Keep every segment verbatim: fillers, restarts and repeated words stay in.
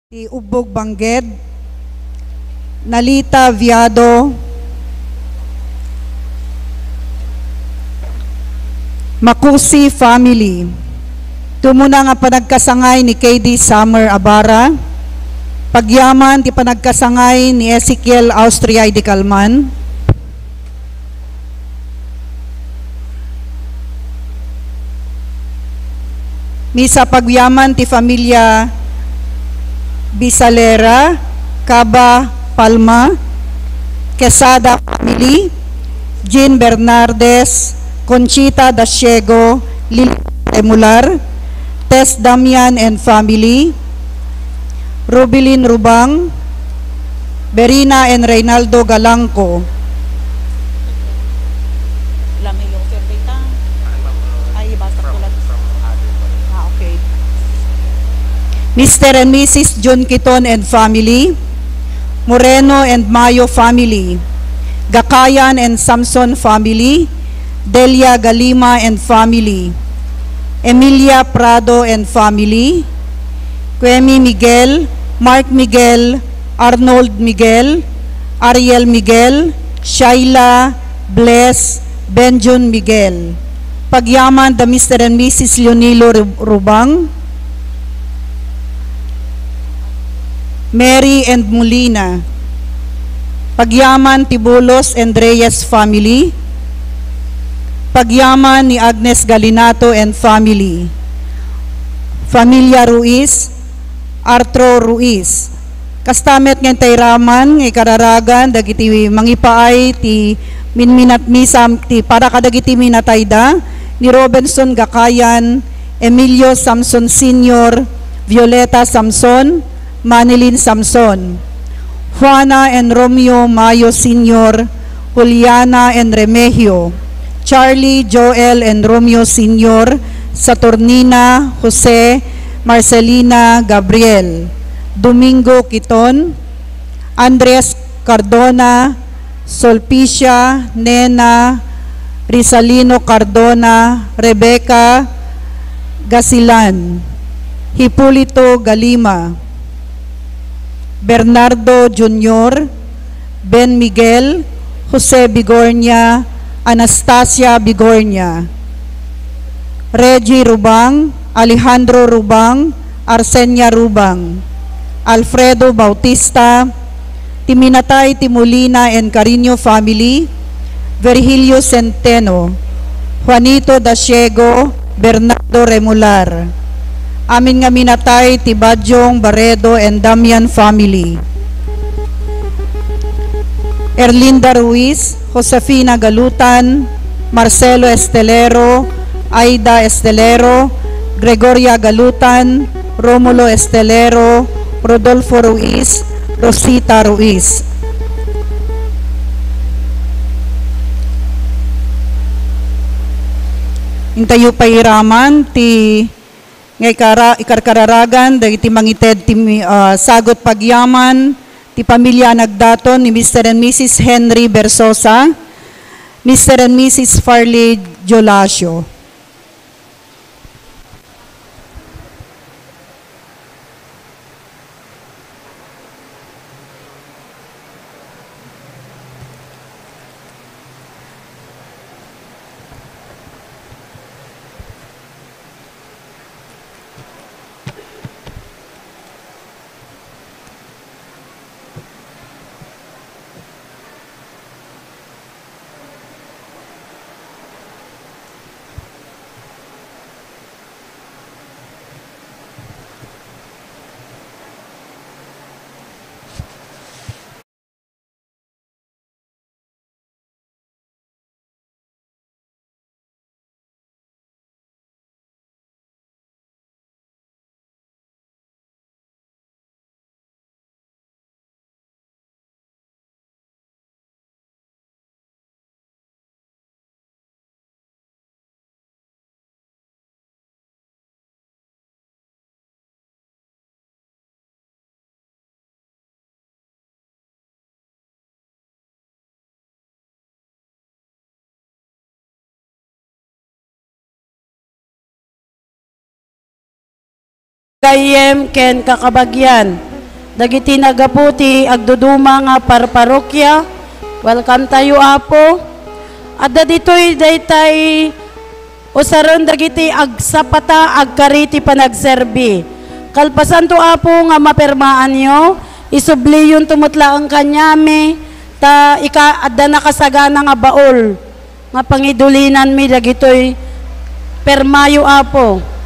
Ti Ubbog Bangged, Nalita Viado, Macusi family. Ti umuna nga panagkasangay ni K D Summer Abara, pagyaman ti panagkasangay ni Ezekiel Austria de Calman. Misa pagyaman ti familia Bisalera, Caba, Palma, Quesada family, Jean Bernardes, Conchita Dasiego, Lili Remular, Tess Damian and family, Rubilin Rubang, Berina and Reynaldo Galangco. Lamay yung survey ta. Ay, basta ko lang. Ah, okay. Mister and Missus John Quiton and family, Moreno and Mayo family, Gakayan and Samson family, Delia Galima and family, Emilia Prado and family, Kuemi Miguel, Mark Miguel, Arnold Miguel, Ariel Miguel, Shaila, Bless, Benjun Miguel. Pagyaman da Mister and Missus Leonilo Ru-, Rubang, Mary and Molina. Pagyaman ti Bulos and Reyes family. Pagyaman ni Agnes Galinato and family. Familia Ruiz, Artro Ruiz. Kasta met nga intay raman nga ikararagan dagiti mangipaay ti minminat-, misa ti para kadagiti minatayda, ni Robinson Gakayan, Emilio Samson Senior, Violeta Samson, Manilyn Samson, Juana and Romeo Mayo Senior, Juliana and Remigio, Charlie, Joel and Romeo Senior, Saturnina, Jose, Marcelina, Gabriel, Domingo Quiton, Andres Cardona, Sulpicia, Nena, Rizalino Cardona, Rebecca Gasilan, Hipolito Galima, Bernardo Junior, Ben Miguel, Jose Bigornia, Anastasia Bigornia, Reggie Rubang, Alejandro Rubang, Arsenia Rubang, Alfredo Bautista, ti minatay ti Molina and Carino family, Virgilio Centeno, Juanito Dasiego, Bernardo Remular. Amin nga minatay ti Badiong Barredo and Damian family. Erlinda Ruiz, Josefina Galutan, Marcelo Estelero, Aida Estelero, Gregoria Galutan, Romulo Estelero, Rodolfo Ruiz, Rosita Ruiz. Intayo pay iraman ti nga ikara-, ikarkararagan dagiti mangited ti mi-, ah, sagut pagyaman ti pamilia a nagdaton ni Mister and Missus Henry Bersosa, Mister and Missus Farley Jolasio. Gayyem ken kakabagian, Dagiti naggapu ti agduduma nga parparokya, welcome tayo, Apo. Adda ditoy daytay usaren dagiti agsapata agkari ti panagserbi. Kalpasanto, Apo, nga mapermaanyo, isubliyonto met laeng kaniami, ta ika-, adda nakasagana nga baol nga pangidulinanmi dagitoy. Permayo, Apo.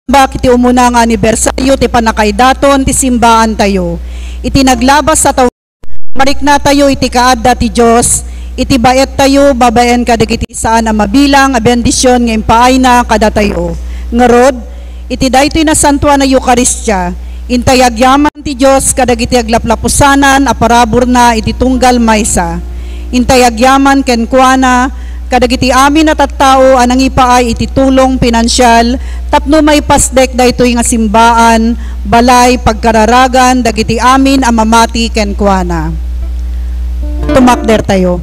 Bakit ti umuna nga anibersaryo ti pannakaidaton ti simbaantayo? Iti naglabas a taw-, mariknatayo iti kaadda ti Dios, iti baettayo babaen kadagiti saan a mabilang a bendision nga impaayna kadatayo. Ngarud, iti daytoy nasantoan a Eukaristia, intay agyaman ti Dios kadagiti aglaplapusanan a paraburna iti tunggal maysa. Intay agyaman kenkuana kadagiti amin a tattao a nangipaay iti tulong pinansial tapno maipasdek daytoy nga simbaan, balay, pagkararagan dagiti amin a mamati kenkuana. Tumakdertayo.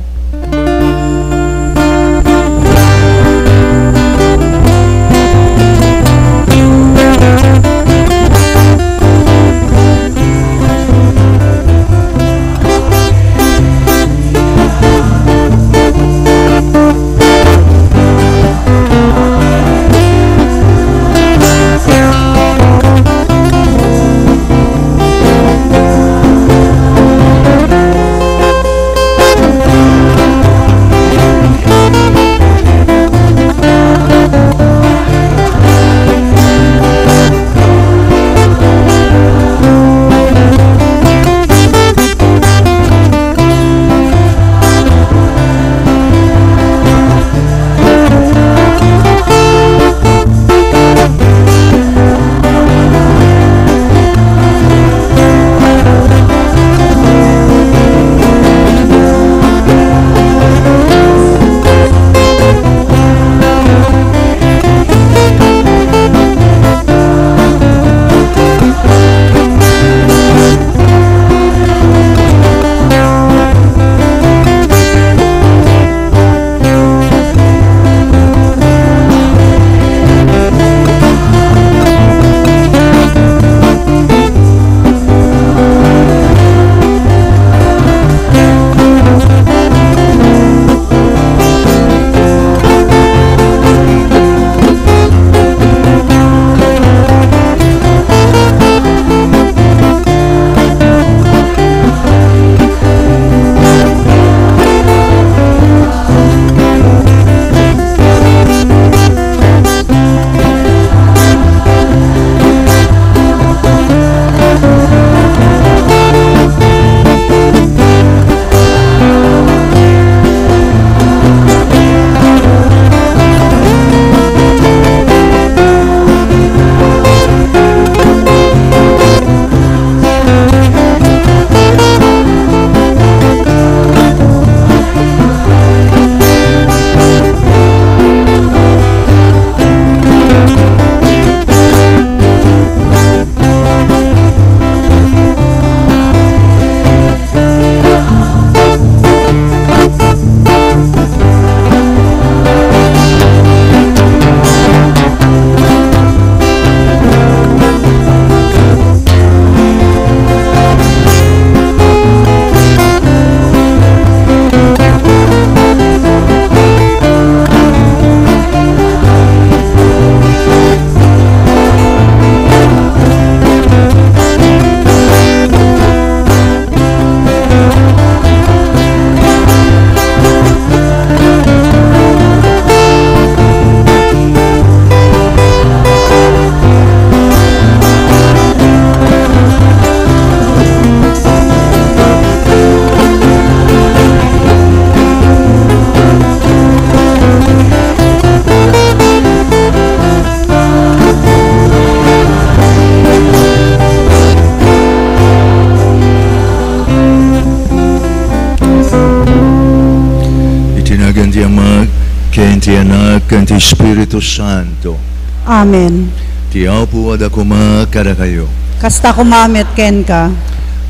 ken ti Espiritu Santo. Amen. Ti Apo adda koma kadakayo. Kasta koma met kenka.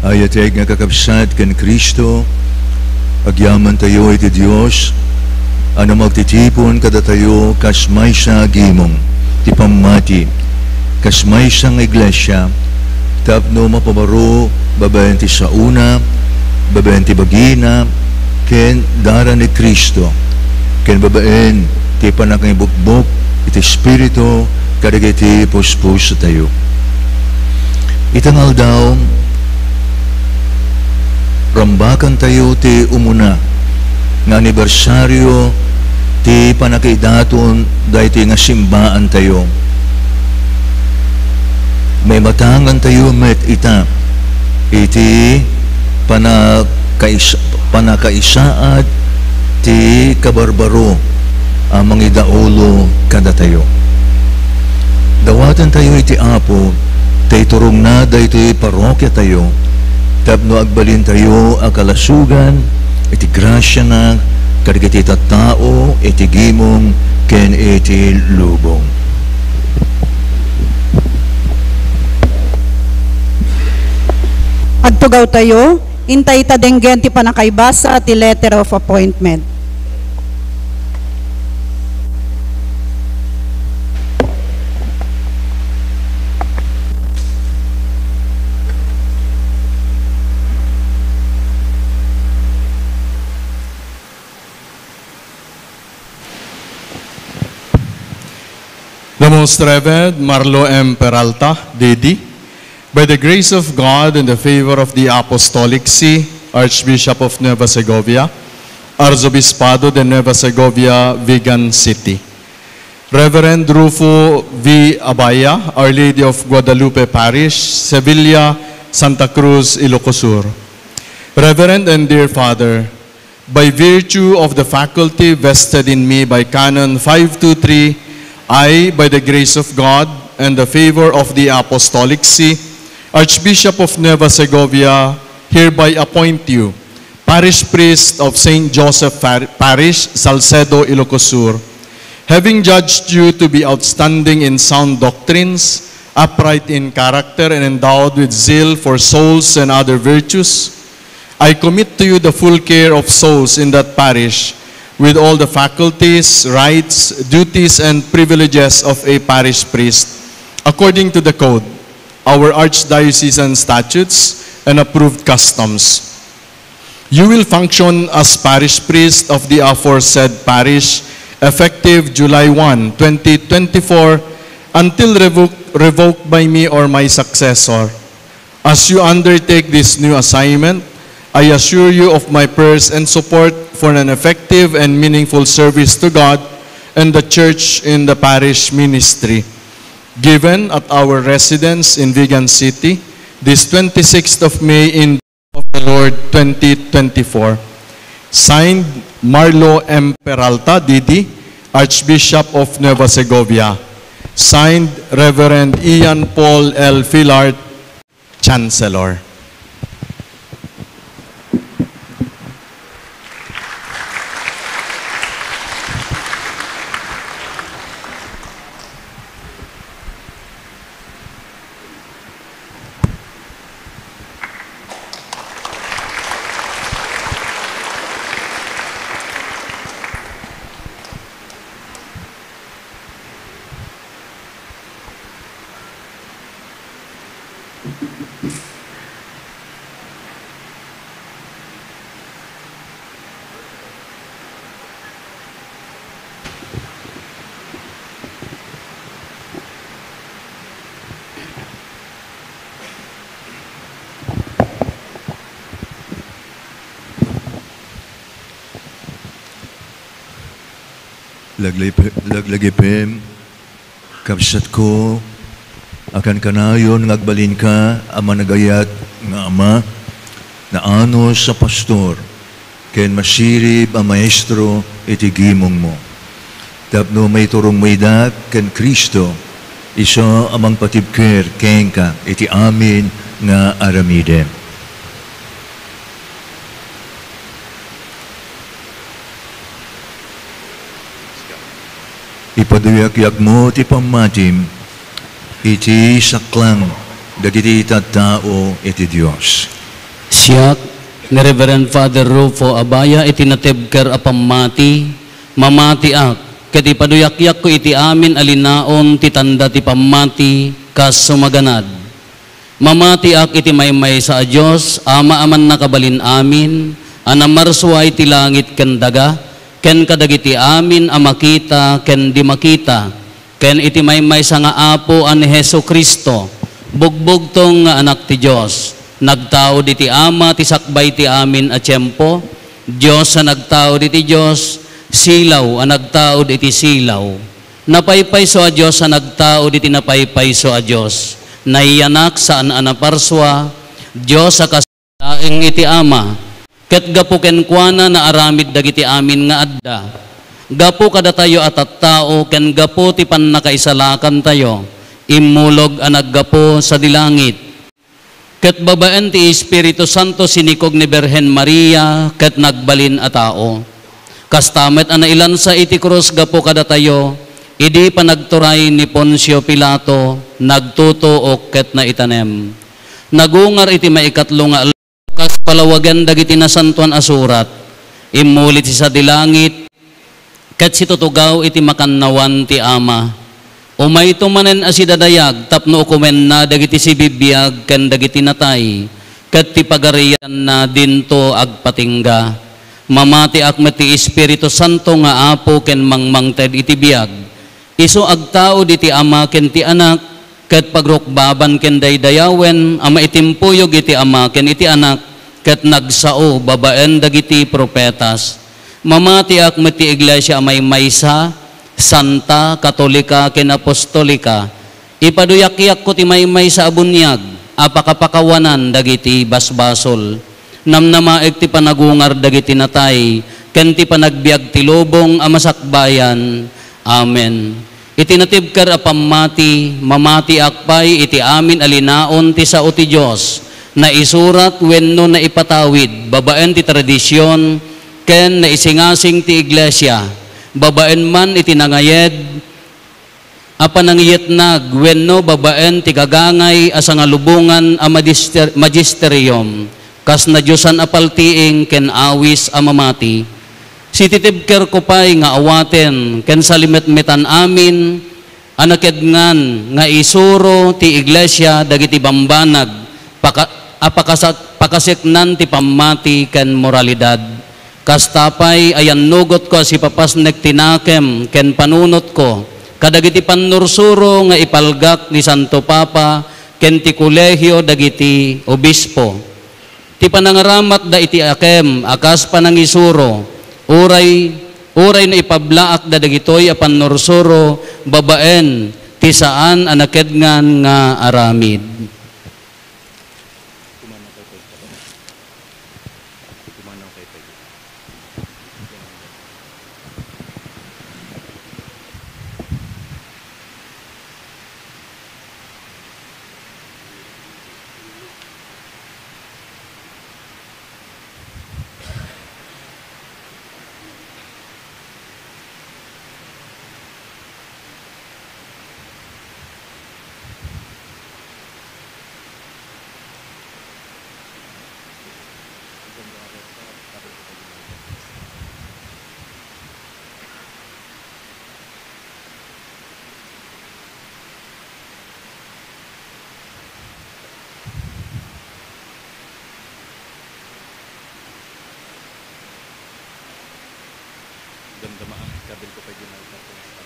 Ayatek nga kakabsat ken Cristo, agyamantayo iti Dios a no magtitipon kadatayo kas maysa a gimong ti pammati, kas maysa nga iglesia, tapno mapabaro babaen ti saona, babaen ti bagina, ken dara ni Cristo, ken babaen ti pannakangibukbok iti Espiritu kadagiti puspusotayo. Ita nga aldaw, rambakantayo ti umuna nga anibersario ti pannakaidaton daytoy nga simbaantayo. Maimatangantayo met ita iti pannakais-, pannakaisaad ti kabarbaro a mangidaulo kadatayo. Dawatentayo iti Apo ta iturongna daytoy parokiatayo tapno agbalintayo a kalasogan iti grasiana kadagiti tattao iti gimong ken iti lubong. Agtugawtayo, intay ta denggen ti pannakaibasa ti letter of appointment. The Most Reverend Marlo M. Peralta, D D, by the grace of God and the favor of the Apostolic See, Archbishop of Nueva Segovia, Arzobispado de Nueva Segovia, Vigan City. Reverend Rufo V. Abaya, Our Lady of Guadalupe Parish, Sevilla, Santa Cruz, Ilocos Sur. Reverend and dear Father, by virtue of the faculty vested in me by Canon five two three, I, by the grace of God and the favor of the Apostolic See, Archbishop of Nueva Segovia, hereby appoint you Parish Priest of Saint Joseph Par-, Parish, Salcedo, Ilocos Sur. Having judged you to be outstanding in sound doctrines, upright in character, and endowed with zeal for souls and other virtues, I commit to you the full care of souls in that parish, with all the faculties, rights, duties, and privileges of a parish priest, according to the code, our archdiocesan statutes, and approved customs. You will function as parish priest of the aforesaid parish effective July one, twenty twenty-four, until revoke-, revoked by me or my successor. As you undertake this new assignment, I assure you of my prayers and support for an effective and meaningful service to God and the Church in the parish ministry. Given at our residence in Vigan City, this twenty-sixth of May in of the Lord twenty twenty-four. Signed, Marlo M. Peralta, D D, Archbishop of Nueva Segovia. Signed, Reverend Ian Paul L. Filart, Chancellor. Laglip-, laglagipem, kabsatko, a kankanayon nga agbalinka a managayat nga ama, naanus a pastor, ken masirib a maestro iti gimongmo. Tapno maiturongmo ida ken Cristo, isu a mangpatibker kenka iti amin nga aramidem. Ipaduyakyak mo ti pammatim iti saklang dagiti tattao iti Dios. Siak, ni Reverend Father Rufo Abaya, iti natibker a pammati, mamatiak, ket ipaduyakyakko iti amin a linaon ti tanda ti pammati, kas sumaganad. Mamatiak iti maymaysa a Dios, Ama a mannakabalin amin, a namarsua iti langit ken daga, ken kadagiti amin a makita ken di makita, ken iti maymaysa nga Apo a ni Jesu-Cristo, bugbugtong nga Anak ti Dios, nagtaud iti Ama ti sakbay ti amin a tiempo, Dios a nagtaud iti Dios, silaw a nagtaud iti silaw. Napaypayso a Dios a nagtaud iti napaypayso a Dios. Nayanak saan a naparsua, Dios a kas-, laeng iti Ama. Ket gapu kenkuana naaramid dagiti amin nga adda. Gapu kadatayo a tattao ken gapu ti pannakaisalakantayo, immulog a naggapu sadi langit. Ket babaen ti Espiritu Santo, sinikog ni Birhen Maria ket nagbalin a tao. Kasta met a nailansa iti krus gapu kadatayo, idi panagturay ni Poncio Pilato, nagtutuok ket naitanem. Nagungar iti maikatlo nga aldaw, kas palawagen dagiti Nasantoan a Surat, immuli ti sadi langit, ket situtugaw iti makannawan ti Ama. Umayto manen a sidadayag tapno ukomenna dagiti sibibiag ken dagiti natay, ket ti pagarianna dinto agpatingga. Mamatiak met ti Espiritu Santo nga Apo ken mangmangted iti biag. Isu agtaud iti Ama ken ti Anak, ket pagrukbaban ken daydayawen a maitimpuyog iti Ama ken iti Anak, ket nagsao babaen dagiti profetas. Mamatiak met ti iglesia a maymaysa, santa, katolika, ken apostolika. Ipaduyakyakko ti maymaysa a buniag a pakapakawanan dagiti basbasol. Namnamaek ti panagungar dagiti natay, ken ti panagbiag ti lubong a masakbayan. Amen. Iti natibker a pammati, mamatiak pay iti amin a linaon ti sao ti Dios, naisurat wenno naipatawid babaen ti tradision ken naisingasing ti iglesia, babaen man iti nangayed a panangiyetnag wenno babaen ti gagangay a sangalubongan a magister-, magisterium, kas nadiosan a paltiing ken awis a mamati. Sititibkerko pay nga awaten ken salimetmetan amin a nakedngan nga isuro ti iglesia dagiti bambanag paka-, a pakasat-, pakaseknan ti pammati ken moralidad. Kasta pay, ayannugotko a sipapasnek ti nakem ken panunotko kadagiti pannursuro nga ipalgak ni Santo Papa ken ti Kolegio dagiti Obispo. Ti panangaramatda iti akem a kas panangisuro, uray, uray no ipablaakda dagitoy a pannursuro babaen ti saan a nakedngan nga aramid. Damdama, ah, kabil ko pay di nagkatong sa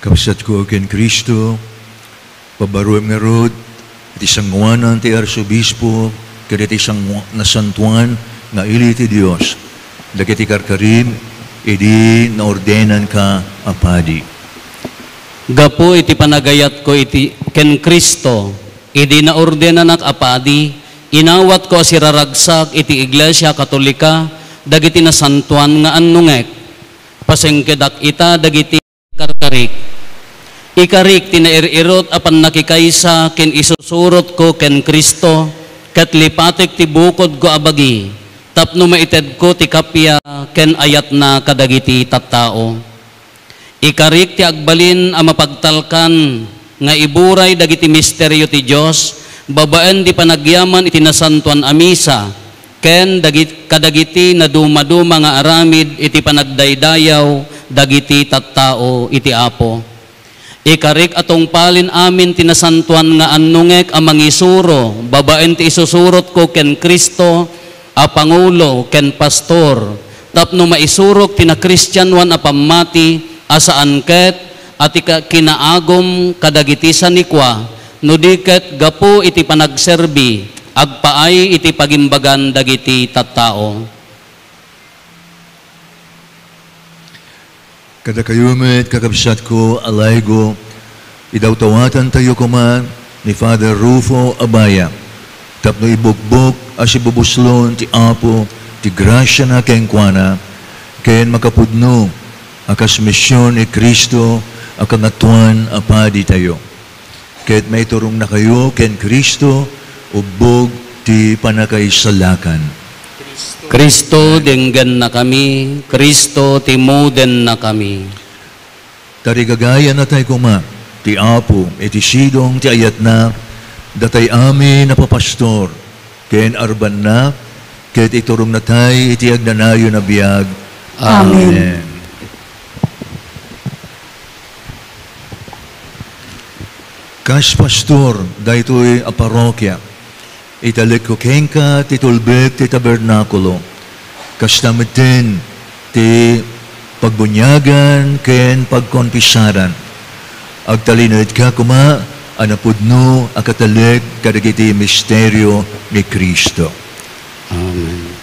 Kabsatko ken Cristo, pabaruem ngarud iti sangoanan ti Arsobispo ket iti sango-, nasantoan nga ili ti Dios dagiti karkarim idi naordenanka a padi. Gapu iti panagayatko iti ken Cristo, idi naordenanak a padi, inawatko a siraragsak iti Iglesia Katolika dagiti nasantoan nga annongek. Pasengkedak ita dagiti karkarik. Ikarik ti nair-irot a pannakikaysa ken isusurotko ken Cristo, ket lipatek ti bukodko a bagi, tapno maitedko ti kappia ken ayatna kadagiti tattao. Ikarik ti agbalin a mapagtalkan nga iburay dagiti misterio ti Dios babaen ti panagyaman iti nasantoan a misa ken dagit-, kadagiti nadumaduma nga aramid iti panagdaydayaw dagiti tattao iti Apo. Ikarik a tungpalen amin ti nasantoan nga annongek a mangisuro babaen ti isusurotko ken Cristo a pangulo ken pastor, tapno maisurok ti nakristianoan a pammati a saan ket a ti ka-, kinaagum kadagiti sanikua, no di ket gapu iti panagserbi, agpaay iti pagimbagan dagiti tattao. Kadakayo met, kakabsatko a laigo, idawdawatantayo koma ni Father Rufo Abaya tapno ibukbok a sibubuslon ti Apo ti grasiana kenkuana ken makapudno a kas mision ni Cristo a Kangatoan a Paditayo. Ket maiturongna kayo ken Cristo, ubbog ti pannakaisalakan. Cristo, denggennakami. Cristo, timudennakami. Tarigagayanatay koma ti Apo iti sidong ti ayatna, datay amin a papastor ken arbanna, ket iturongnatay iti agnanayon a biag. Amen. Amen. Kas pastor daytoy a parrokia, italekko kenka ti tulbek ti tabernakulo, kasta metten ti pagbuniagan ken pagkonfisaran. Agtalinaedka koma a napudno a katalek kadagiti misterio ni Cristo. Amen.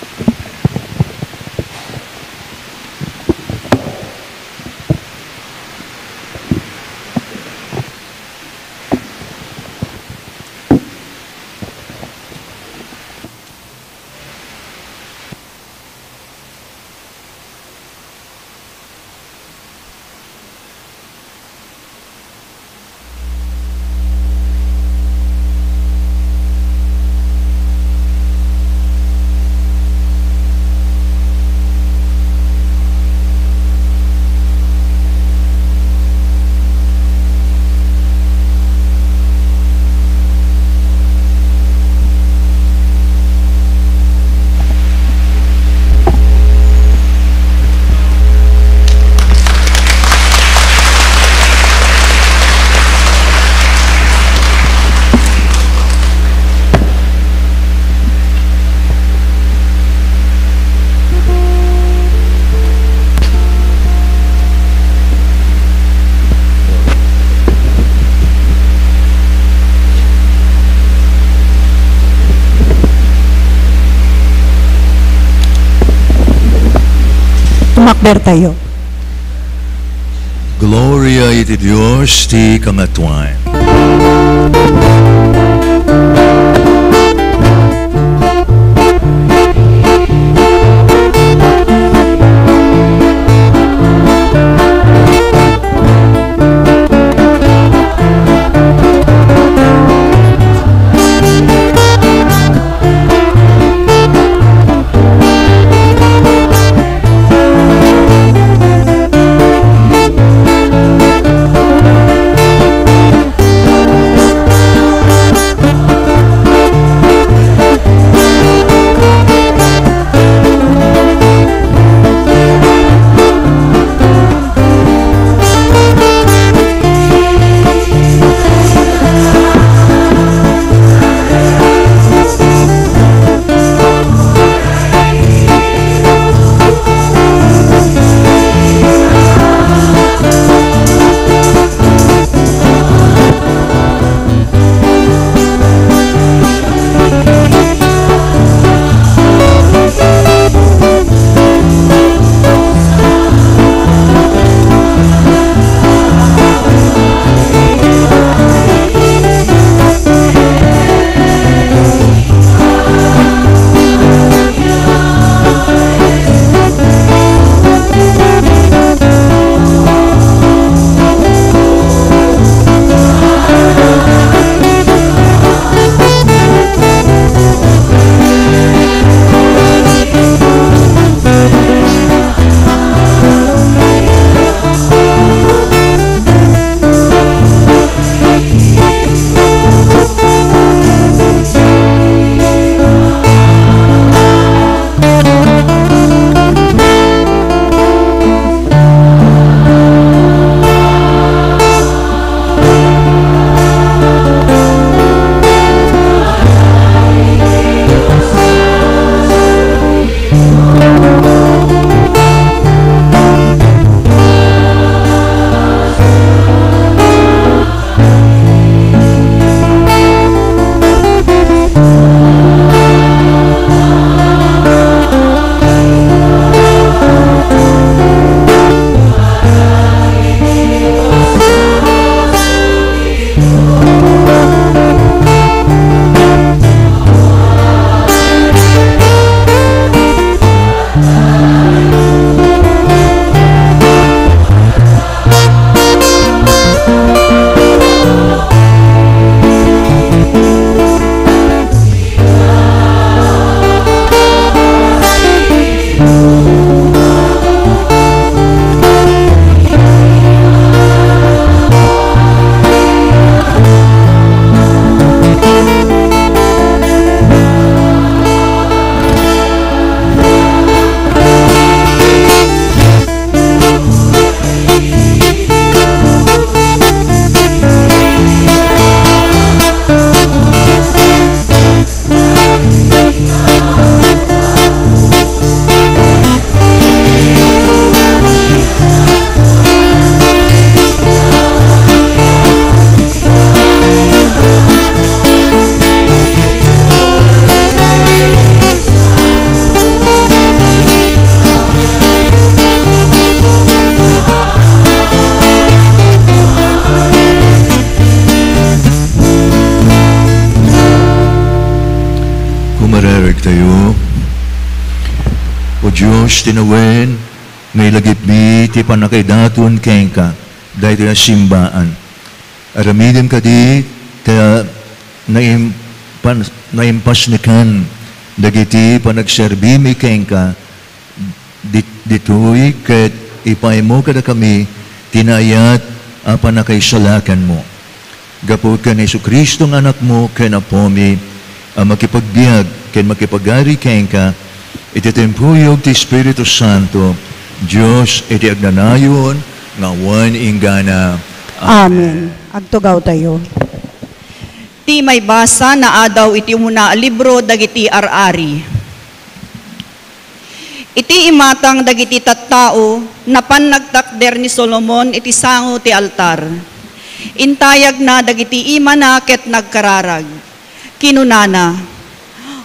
Sumakber tayo. Gloria iti Dios ti kangatoan. Tayo. O Dios ti nawen, nga ilagipmi ti pannakaidaton kenka daytoy a simbaan. Aramidem kadi ta naimpan-, naimpasnekan dagiti panagserbimi kenka dit-, ditoy ket ipaaymo kadakami ti naayat a pannakaisalakanmo. Gapu ken Jesu-Cristo nga Anakmo ken Apomi a makipagbiag ken makipagari kenka iti timpuyog ti Espiritu Santo, Dios iti agnanayon nga awan inggana. Amen. Amen. Agtugawtayo. Ti maibasa naadaw iti umuna a libro dagiti ar-ari. Iti imatang dagiti tattao, napan nagtakder ni Solomon iti sango ti altar. Intayagna dagiti imana ket nagkararag. Kinunana,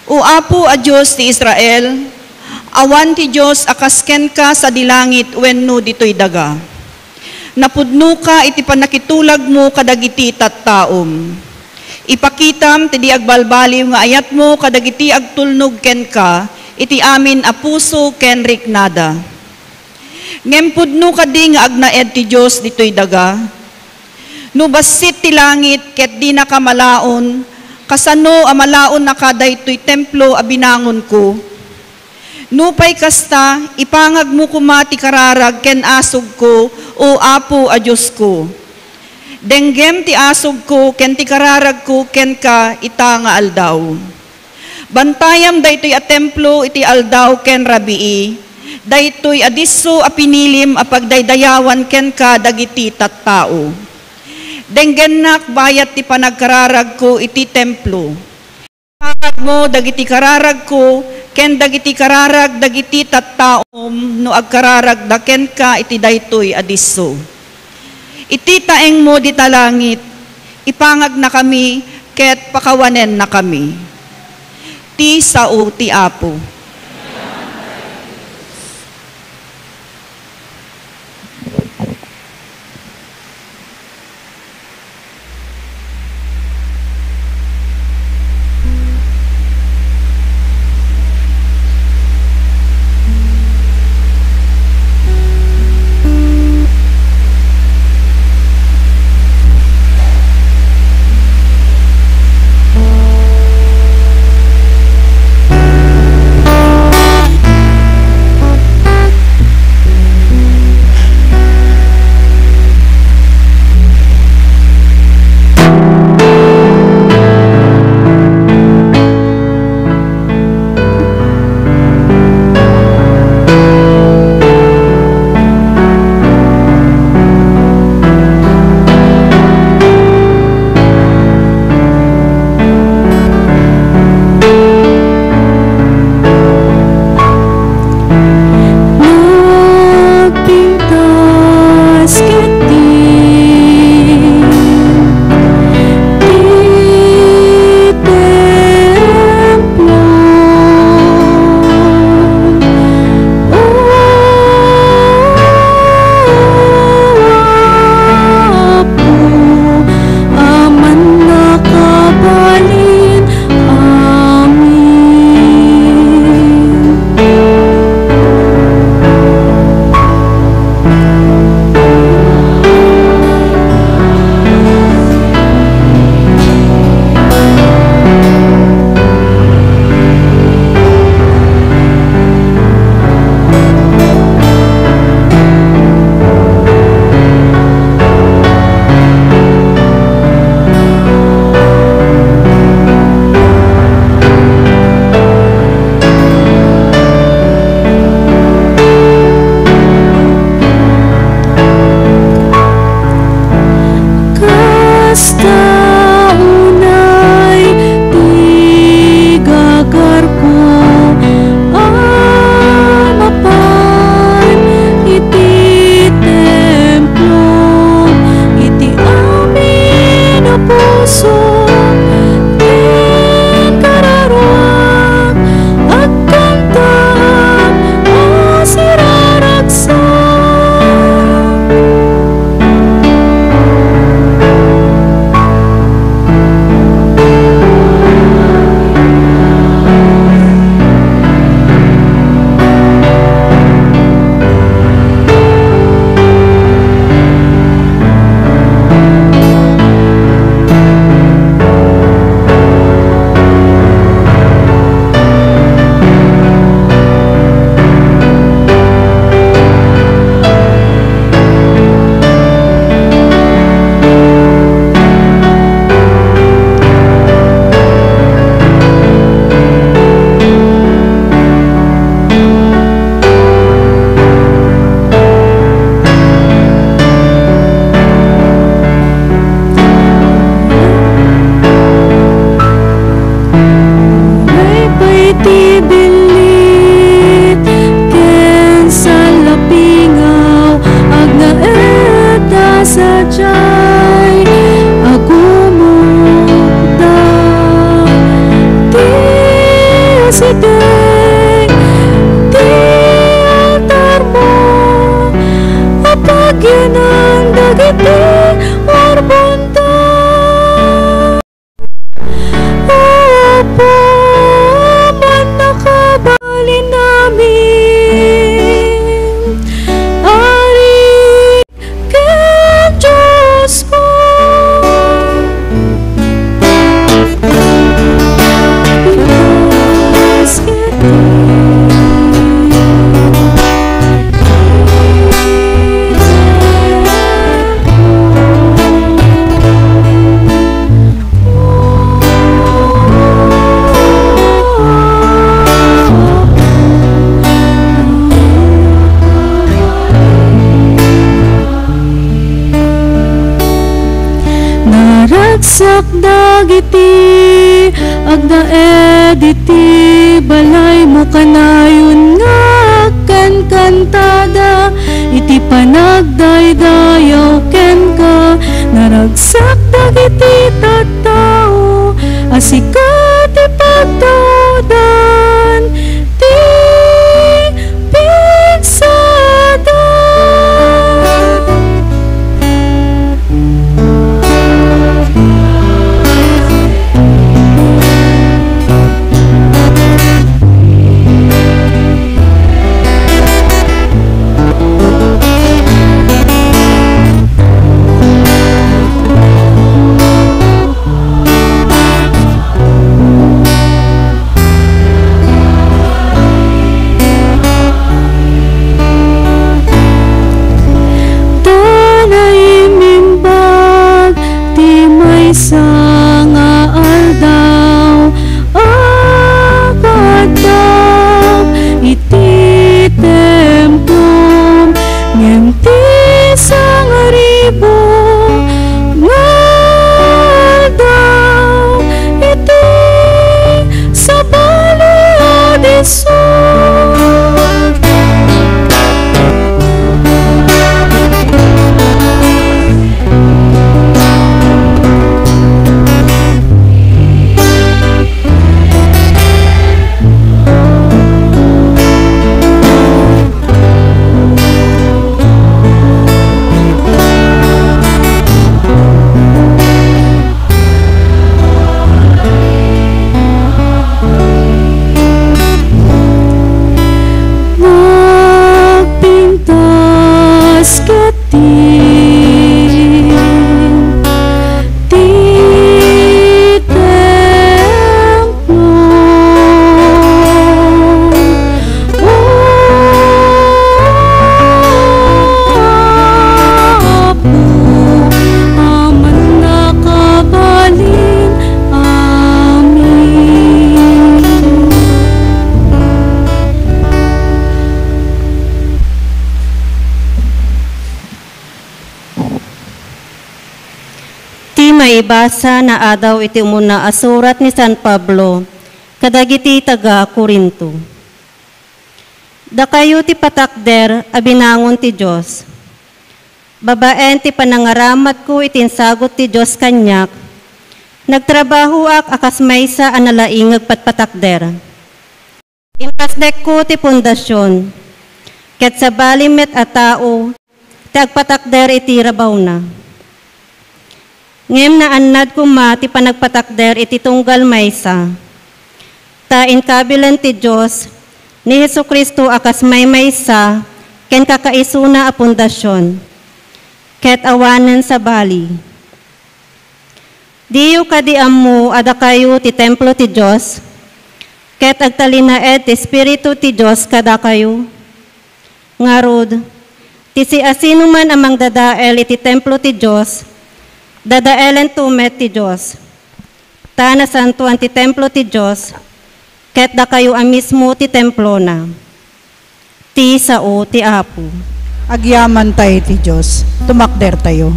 "O Apo a Dios ti Israel, awan ti Dios a kas kenka sadi langit wenno ditoy daga. Napudnoka iti pannakitulagmo kadagiti tattaom. Ipakitam ti di agbalbaliw nga ayatmo kadagiti agtulnog kenka iti amin a puso ken riknada. Ngem pudno kadi nga agnaed ti Dios ditoy daga? No bassit ti langit ket dinaka malaon, kasano a malaonnaka daytoy templo a binangonko? Nupay kasta, ipangagmo koma ti kararag ken asugko, O Apo a Diosko. Denggem ti asugko ken ti kararagko kenka ita nga aldaw. Bantayam daytoy a templo iti aldaw ken rabii, daytoy a disso a pinilim a pagdaydayawan kenka dagiti tattao. Denggennak bayat ti panagkararagko iti templo. Ipangagmo dagiti kararagko ken dagiti kararag dagiti tattaom no agkararagda kenka iti daytoy a disso. Iti taengmo dita langit, ipangagnakami ket pakawanennakami." Ti sao ti Apo. Dagiti agnaed iti balaymo, kanayon nga agkankantada iti panagdaydayaw kenka. Naragsak dagiti tattao a sika ti pagtaudan ti pigsada. Ta naimimbag ti maysa nga aldaw a kaaddak iti templom, ngem ti sangaribu nga aldaw iti sabali a disso. Nagpintas ket ti, ti templo. O Apo, a mannakabalin. Amen. Ti maibasa naadaw iti umuna a surat ni San Pablo kadagiti taga-Corinto. Dakayo ti patakder a binangon ti Dios. Babaen ti panangaramatko iti insagut ti Dios kaniak, nagtrabahoak a kas maysa a nalaingeg patpatakder. Impasdekko ti pundasion, ket sabali met a tao ti agpatakder iti rabawna. Ngem naannad koma ti panagpatakder iti tunggal maysa, ta inkabilen ti Dios ni Jesu-Cristo a kas maymaysa ken kakaisuna a pundasion, ket awanen sabali. Diyo kadi ammo a dakayo ti templo ti Dios, ket agtalinaed ti Espiritu ti Dios kadakayo? Ngarud, ti siasinoman a mangdadael iti templo ti Dios, dadaelento met ti Dios. Ta nasantoan ti templo ti Dios, ket dakayo a mismo ti templona. Ti sao ti Apo. Agyamanta iti Dios. Tumakdertayo.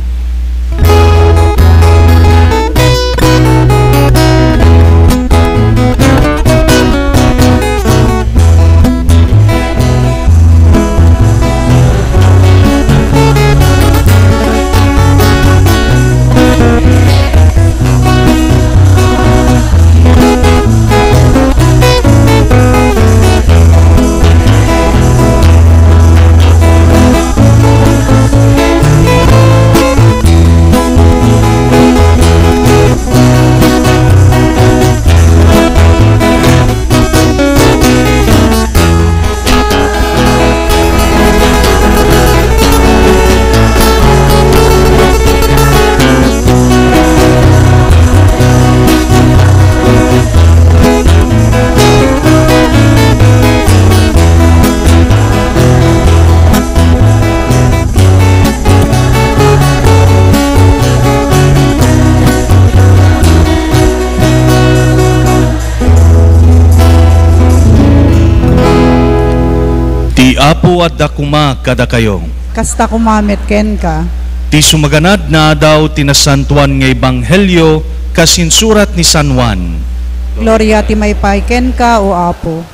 Ti Apo adda koma kadakayo. Kasta koma met kenka. Ti sumaganad nga adaw ti nasantoan nga ebanghelio Kas insurat ni San Juan. Gloria ti maipaay kenka, O Apo.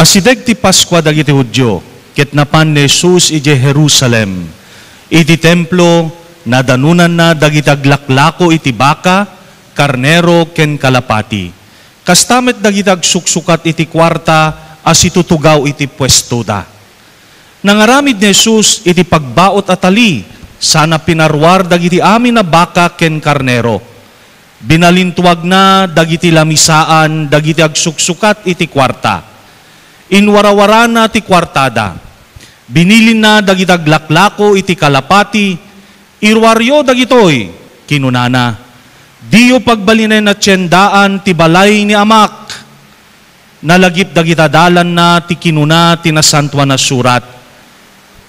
Asideg ti Paskua dagiti Judio, ket napan ni Jesus idiay Jerusalem. Iti Templo, nadanonanna dagiti aglaklako iti baka, karnero, ken kalapati. Kasta met dagiti agsuksukat iti kuarta a situtugaw iti puestoda. Nangaramid ni Jesus iti pagbaut a tali, sana pinaruar dagiti amin a baka ken karnero. Binalintuagna dagiti lamisaan dagiti agsuksukat iti kuarta. Inwarawarana ti kuartada. Binilinna dagiti aglaklako iti kalapati, "Iruaryo dagitoy," kinunana. "Diyo pagbalinen a tiendaan ti balay ni Amak." Nalagip dagiti adalanna ti kinuna ti Nasantoan a Surat,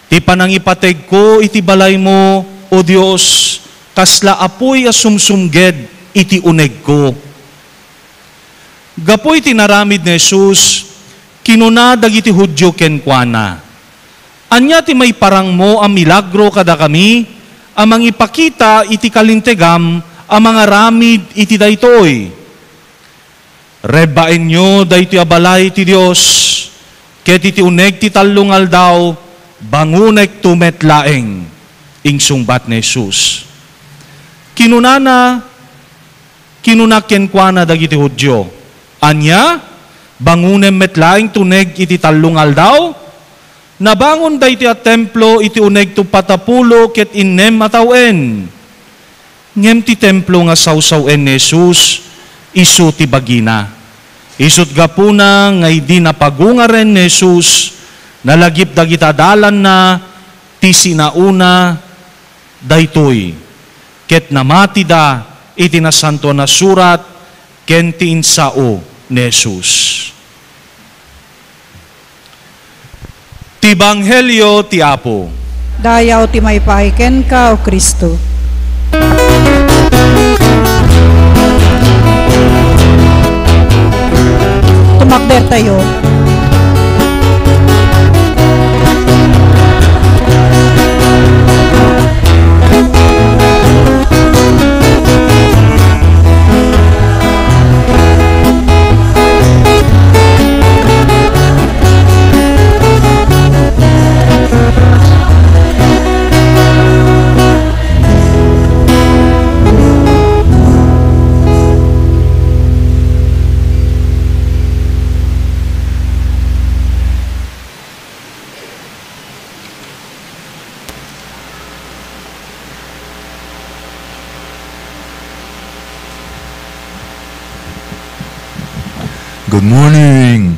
"Ti panangipategko iti balaymo, O Dios, kasla apuy a sumsumged iti unegko." Gapu iti naramid ni Jesus, kinuna dagiti Judio kenkuana, "Ania ti maiparangmo a milagro kadakami a mangipakita iti kalintegam a mangaramid iti daytoy? Rebbaenyo daytoy a balay ti Dios, ket iti uneg ti tallo nga aldaw, bangonekto met laeng," insungbat ni Jesus. Kinunana, kinuna kenkuana dagiti Judio, "Ania? Bangonem met laeng ti uneg iti tallo nga aldaw?" Nabangon daytoy a templo iti uneg ti uppat a pulo ket innem a tawen. Ngem ti templo nga sawsaw-en ni Jesus, isu ti bagina. Isut' gapuna nga idi napagungaren ni Jesus, nalagip dagiti adalanna ti sinaona daytoy, ket namatida iti Nasantoan a Surat ken ti insao ni Jesus. Ti Ebanghelio ti Apo. Dayaw ti maipaay kenka, O Cristo. Tumakdertayo. Good morning.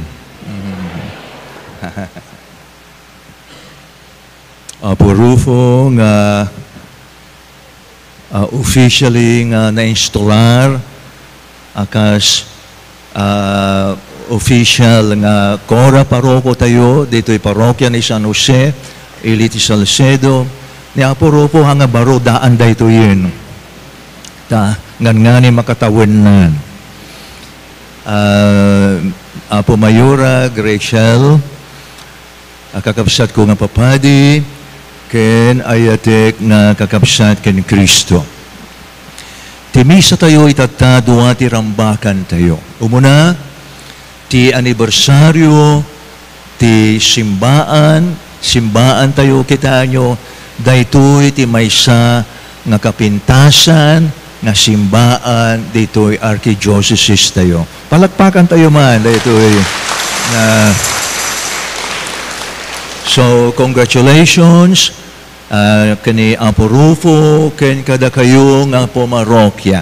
Apo Rufo nga, ah, officially nga nainstolar a kas, ah, official nga kora paroko tayo ditoy parokya ni San Jose, ili ti Salcedo. Ni Apo Rufo, ha nga baro daan daytoyen. Ta, ngan-ngani makatawennan. Ah, Apo Mayora, Rachel, a kakabsatko nga papadi, ken ayatek nga kakabsat ken Cristo. Ti misa tayo itatta, dua ti rambakan tayo. Umuna, ti anibersario ti simbaan, simbaan tayo, kitaenyo, daytoy ti maysa nga kapintasan nga simbaan ditoy archidioceses tayo. Palakpakan tayo man daytoy nga, so, congratulations, ah, ken ni Apo Rufo, ken kadakayo nga pumarokia.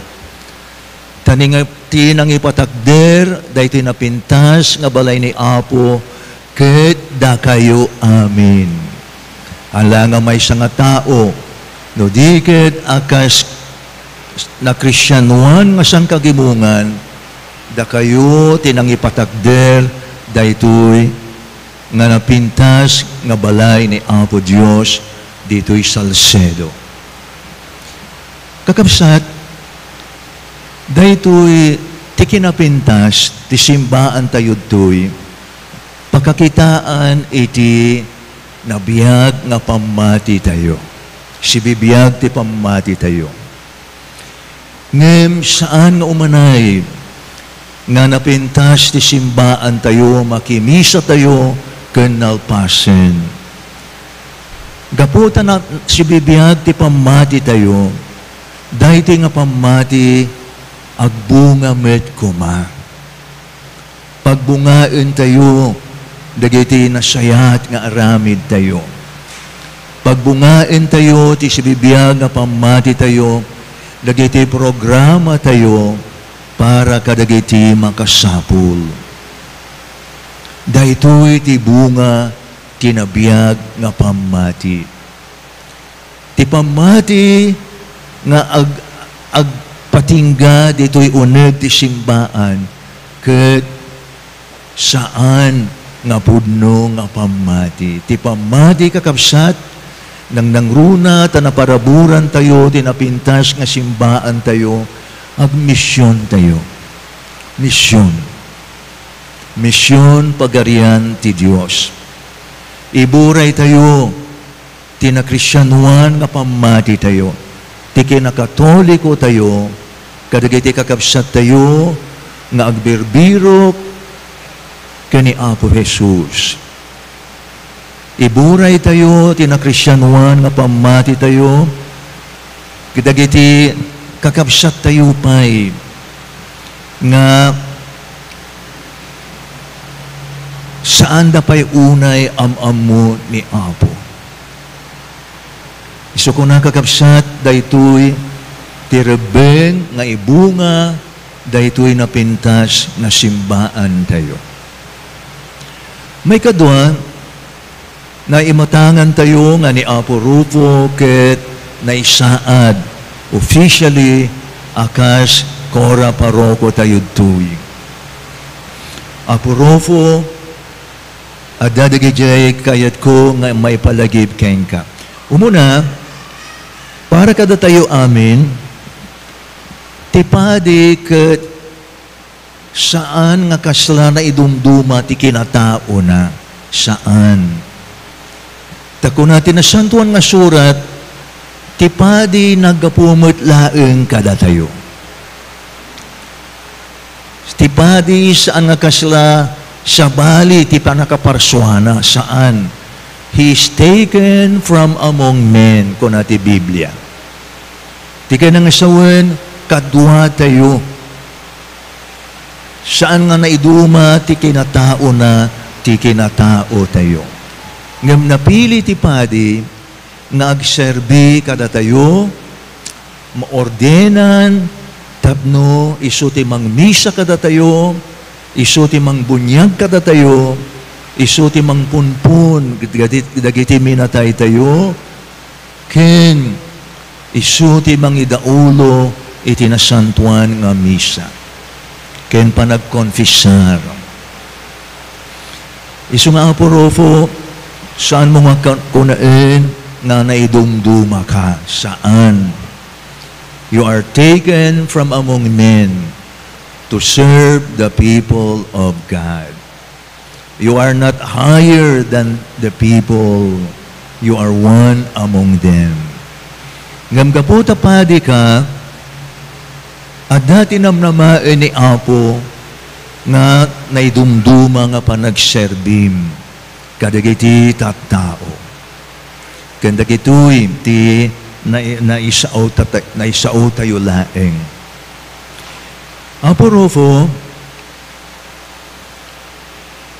Ta ni nga, ti nangipatakder daytoy napintas nga balay ni Apo ket dakayo amin. Ala nga maysa nga tao, no di ket a kas nakristianoan nga sangkagimongan, dakayo ti nangipatakder daytoy nga napintas nga balay ni Apo Dios ditoy Salcedo. Kakabsat, Daytoy ti kinapintas ti simbaantayo ditoy, pakakitaan iti nabiag nga pammatitayo. Sibibiag ti pammatitayo. Ngem saan nga umanay nga napintas ti simbaantayo, makimisatayo ken nalpasen. Gapu ta na-, sibibiag ti pammatitayo, daytoy nga pammati agbunga met koma. Pagbungaentayo dagiti nasayaat nga aramidtayo. Pagbungaentayo ti sibibiag nga pammatitayo dagiti programatayo para kadagiti makasapul. Daytoy ti bunga ti nabiag nga pammati. Ti pammati nga ag-, agpatingga ditoy uneg ti simbaan ket saan nga pudno nga pammati. Ti pammati, kakabsat, nangnangruna ta naparaburantayo ti napintas nga simbaantayo, agmisiontayo. Mision. Mision, Pagarian ti Dios. Iburaytayo ti nakristianoan nga pammatitayo, ti kinakatolikotayo, kadagiti kakabsattayo nga agbirbirok ken ni Apo Jesus. Iburaytayo ti nakristianoan nga pammatitayo kadagiti kakabsattayo pay nga saanda pay unay am-ammo ni Apo. Isu kuna, kakabsat, daytoy ti rebbeng nga ibunga daytoy napintas nga simbaantayo. Maikadua, naimatangantayo nga ni Apo Rufo ket naisaad officially a kas kora parokotayo ditoy. Apo Rufo, adda dagidiay kayatko nga maipalagip kenka. Umuna, para kadatayo amin, ti padi ket saan nga kasla naidumduma ti kinataona. Saan. Ta kuna ti Nasantoan nga Surat, ti padi naggapu met laeng kadatayo. Ti padi saan nga kasla sabali ti pannakaparsuana, saan. He is taken from among men, kuna ti Biblia. Ti kinangasawen, kaduatayo. Saan nga naiduma ti kinataona ti kinataotayo. Ngem napili ti padi nga agserbi kadatayo, maordenan tapno isu ti mangmisa kadatayo, isu ti mangbuniag kadatayo, isu ti mangpunpon dagiti, dagiti minataytayo, ken isu ti mangidaulo iti nasantoan nga misa ken panagkonfesar. Isu nga, Apo Rufo, saanmo nga ka-, kunaen nga naidumdumaka. Saan. You are taken from among men to serve the people of God. You are not higher than the people. You are one among them. Ngem gapu ta padi ka, adda ti namnamaen ni Apo nga naidumduma nga panagserbim kadagiti tattao. Ken dagitoy ti nai-, naisao-, tata-, naisaotayo laeng. Apo Rufo,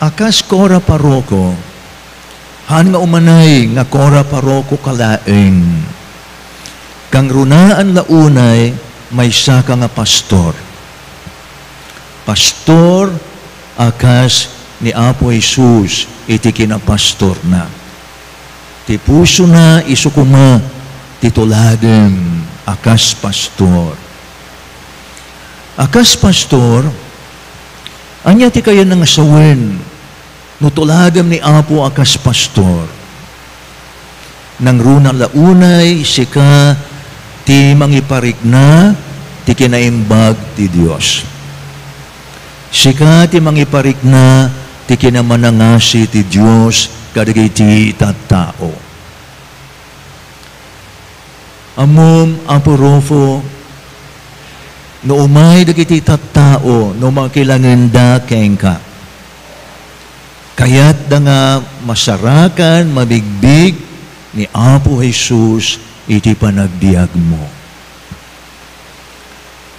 a kas kora paroko, haan nga umanay nga kora paroko ka laeng. Kangrunaan la unay maysaka nga pastor. Pastor a kas ni Apo Jesus iti kinapastorna. Ti pusona isu koma ti tuladem a kas pastor. A kas pastor, ania ti kayan nga sawen no tuladem ni Apo a kas pastor? Nangruna la unay sika ti mangiparikna ti kinaimbag ti Dios. Sika ti mangiparikna ti kinamanangasi ti Dios kadagiti tattao. Ammom, Apo Rufo, no umay dagiti tattao no makilangenda kenka, kayatda nga masarakan mabigbig ni Apo Jesus iti panagbiagmo.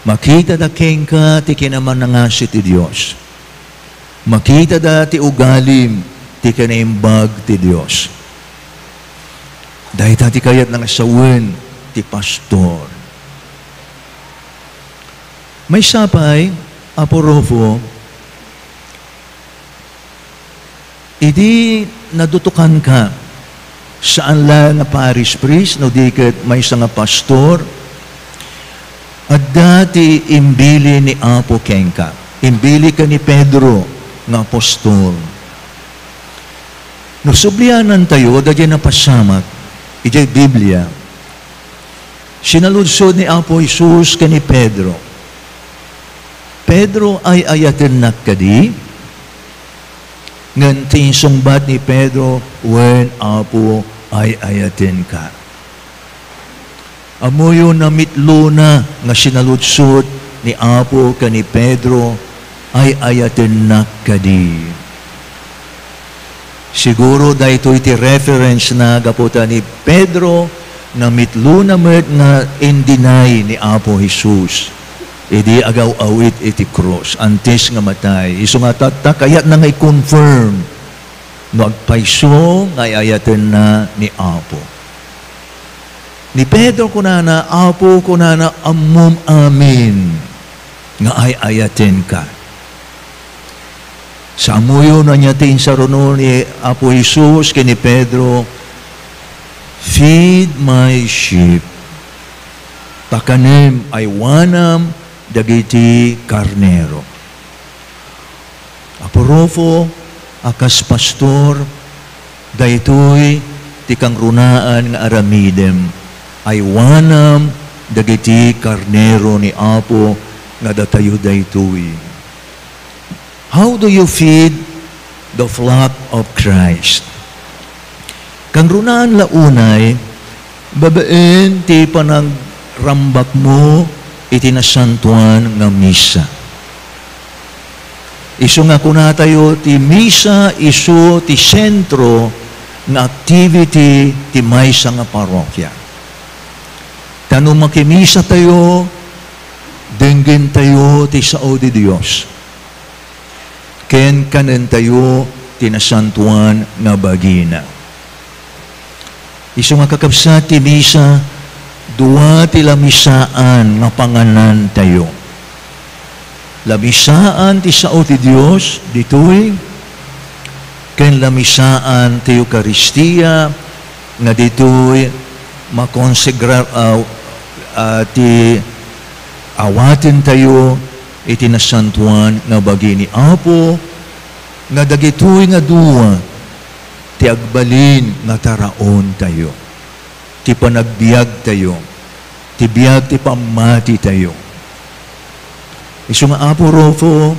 Makitada kenka ti kinamanangasi ti Dios. Makitada ti ugalim ti kinaimbag ti Dios. Dayta ti kayatna nga sawen ti pastor. Maysa pay, Apo Rufo, idi nadutokanka, saan la nga parish priest, no di ket maysa nga pastor, adda ti imbili ni Apo kenka. Imbili ken ni Pedro nga apostol. No sublianantayo daydiay napasamak idiay Biblia, sinaludsod ni Apo Jesus ken ni Pedro, "Pedro, ay-ayatennak kadi?" Ngem ti insungbat ni Pedro, "Wen, Apo, ay-ayatenka." Ammoyo, namitlona nga sinaludsod ni Apo ken ni Pedro, "Ay-ayatennak kadi?" Siguro daytoy ti reference na gapu ta ni Pedro, namitlona met nga in-deny ni Apo Jesus idi agaw-awit iti krus, antes nga matay. Isu nga tatta, kayatna nga i-confirm no agpayso nga ay-ayatenna ni Apo. Ni Pedro kunana, "Apo," kunana, "ammom amin nga ay-ayatenka." Sa ammoyo no ania ti insaruno ni Apo Jesus ken ni Pedro, "Feed my sheep." Pakanem, aywanam dagiti karnero. Apo Rufo, a kas pastor, daytoy ti kangrunaan nga aramidem. Aywanam dagiti karnero ni Apo nga datayo daytoy. How do you feed the flock of Christ? Kangrunaan la unay, babaen ti panagrambakmo iti nasantoan nga misa. Isu nga kunatayo, ti misa isu ti sentro nga activity ti maysa nga parrokia. Ta no makimisatayo, denggentayo ti sao ti Dios. Ken kanentayo ti nasantoan nga bagina. Isu nga kakabsat ti misa, dua ti lamisaan nga panganantayo. Lamisaan ti sao ti Dios ditoy, ken lamisaan ti Eukaristia nga ditoy makonsegra-, ah, ah, ti awatentayo iti nasantoan nga bagi ni Apo, nga dagitoy nga dua ti agbalin nga taraontayo, ti panagbiagtayo, ti biag ti pammatitayo. Isu nga, Apo Rufo,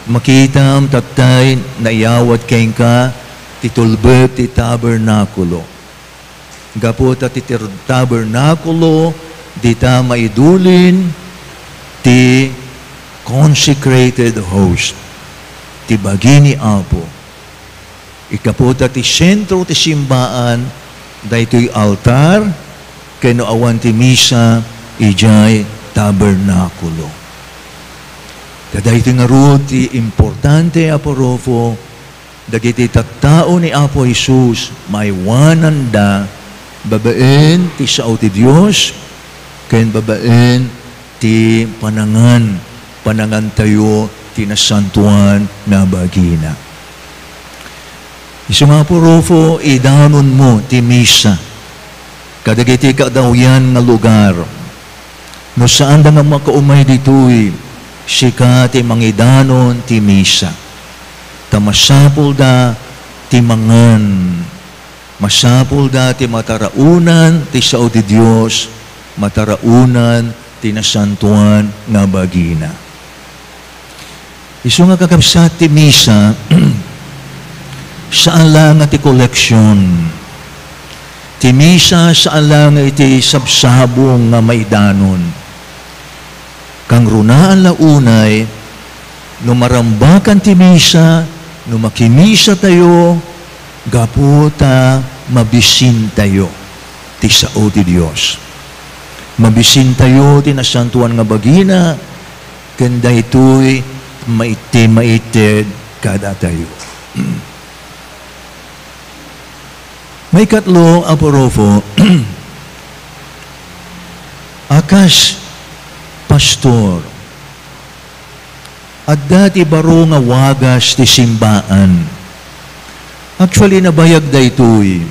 makitam tattay naiyawat kenka ti tulbek ti tabernakulo. Gapu ta ti tir-, tabernakulo, dita maidulin ti consecrated host, ti bagi ni Apo. Gapu ta ti sentro ti simbaan, daytoy altar, ken no awan ti misa, idiay tabernakulo. Ta daytoy ngarud ti importante, Apo Rufo, dagiti tattao ni Apo Jesus, maaywananda babaen ti sao ti Dios ken babaen ti panangan, panangantayo ti nasantoan nga bagina. Isu nga, Apo Rufo, idanonmo ti misa kadagiti kadawyan nga lugar. No saanda nga makaumay ditoy, sika ti mangidanon ti misa. Ta masapulda ti mangan. Masapulda ti mataraonan ti sao ti Dios, mataraonan ti nasantoan nga bagina. Isu nga kakabsat ti misa, saan la nga ti koleksion. Ti misa, saan la nga iti sabsabong nga maidanon. Kangrunaan la unay, no marambakan ti misa, no makimisatayo, gapu ta mabisintayo ti sao ti Dios. Mabisintayo ti nasantoan nga bagina, ken daytoy mai-, ti maited kadatayo. Maikatlo, Apo Rufo, a kas pastor, adda ti baro nga wagas ti simbaan. Actually, nabayag daytoy.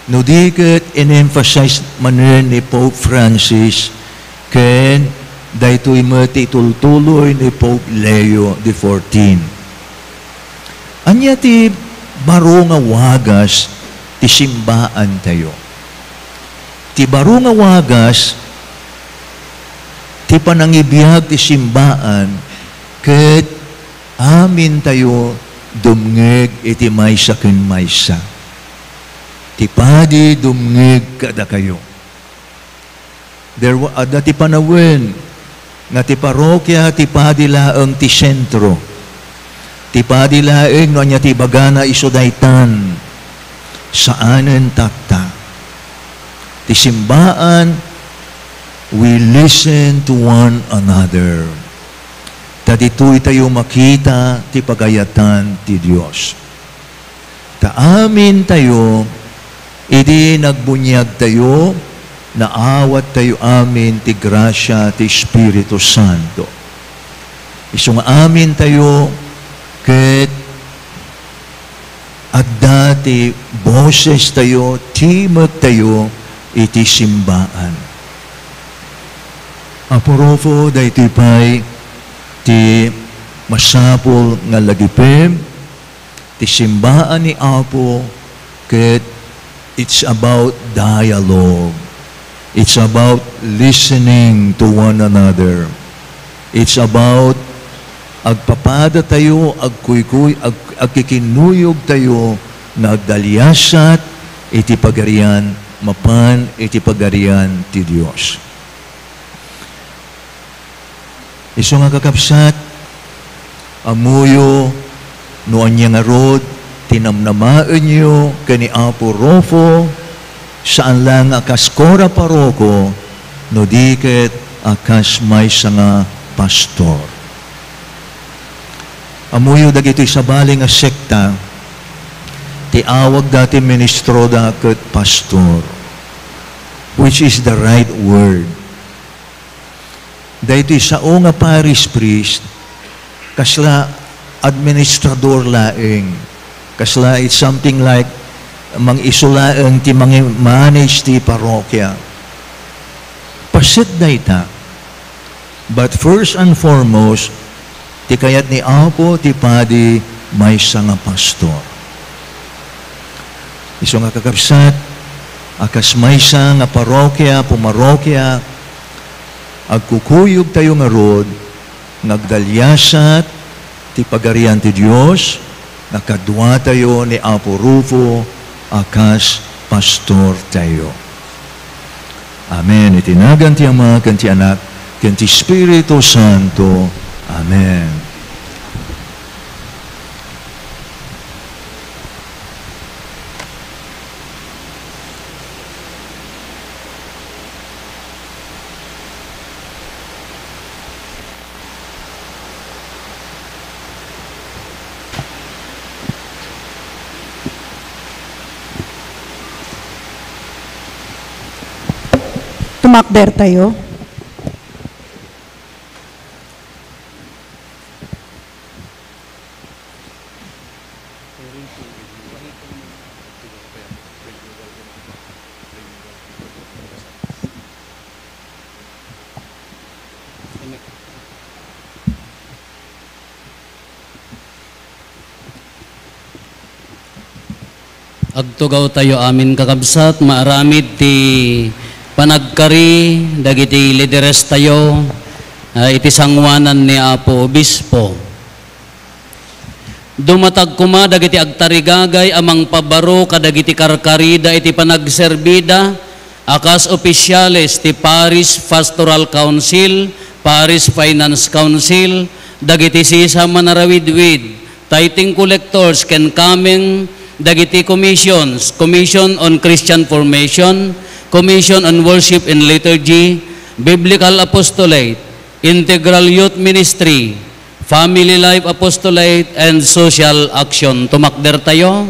No di ket in-emphasize manen ni Pope Francis ken daytoy met ti itultuloy ni Pope Leo the fourteen. Ania ti baro nga wagas ti simbaantayo? Ti baro nga wagas ti panangibiag ti simbaan ket amintayo dumngeg iti maysa ken maysa. Ti padi dumngeg kadakayo. There wa-, adda ti panawen nga ti parokia ti padi laeng ti sentro. Ti padi laeng no ania ti ibagana isu daytan. Saanen tatta. Ti simbaan, we listen to one another. Ta ditoy tayo makita ti pagayatan ti Dios. Ta amintayo, idi nagbuniagtayo, naawattayo amin ti grasia ti Espiritu Santo. Isu nga amintayo ket adda ti bosestayo, timektayo iti simbaan. Apo Rufo, daytoy pay ti masapul nga lagipem ti simbaan ni Apo, ket it's about dialogue. It's about listening to one another. It's about agpapadatayo, agkuykuy-, ag-, agkikinnuyogtayo nga agdaliasat iti pagarian, mapan iti pagarian ti Dios. Isu nga kakabsat, ammoyo no ania ngarud ti namnamaenyo ken ni Apo Rufo, saan la nga a kas kora paroko, no di ket a kas maysa nga pastor. Ammoyo dagitoy sabali nga sekta, ti awagda ti ministroda ket pastor, which is the right word. Daytoy sao nga parish priest, kasla administrador laeng. Kasla, it's something like mang-isu laeng ti mangi-, manage ti parokya. Paset dayta. But first and foremost, ti kayat ni Apo ti padi maysa nga pastor. Isu nga kakabsat, a kas maysa nga parokya, pumarokya, agkukuyogtayo ngarud nga agdaliasat ti Pagarian ti Dios nga kaduatayo ni Apo Rufo a kas pastortayo. Amen. Iti nagan ti Ama, ken ti Anak, ken ti Espiritu Santo. Amen. Tumakder tayo. Agtugawtayo amin, kakabsat, maaramid ti Panagkari dagiti liderestayo, ah, iti sangoanan ni Apo Obispo. Dumatag koma dagiti agtarigagay a mangpabaro kadagiti karkarida iti panagserbida a kas ofisiales ti Parish Pastoral Council, Parish Finance Council, dagiti sisa manarawidwid, tithing collectors, ken kameng dagiti commissions, Commission on Christian Formation, Commission on Worship and Liturgy, Biblical Apostolate, Integral Youth Ministry, Family Life Apostolate, and Social Action. Tumakdertayo.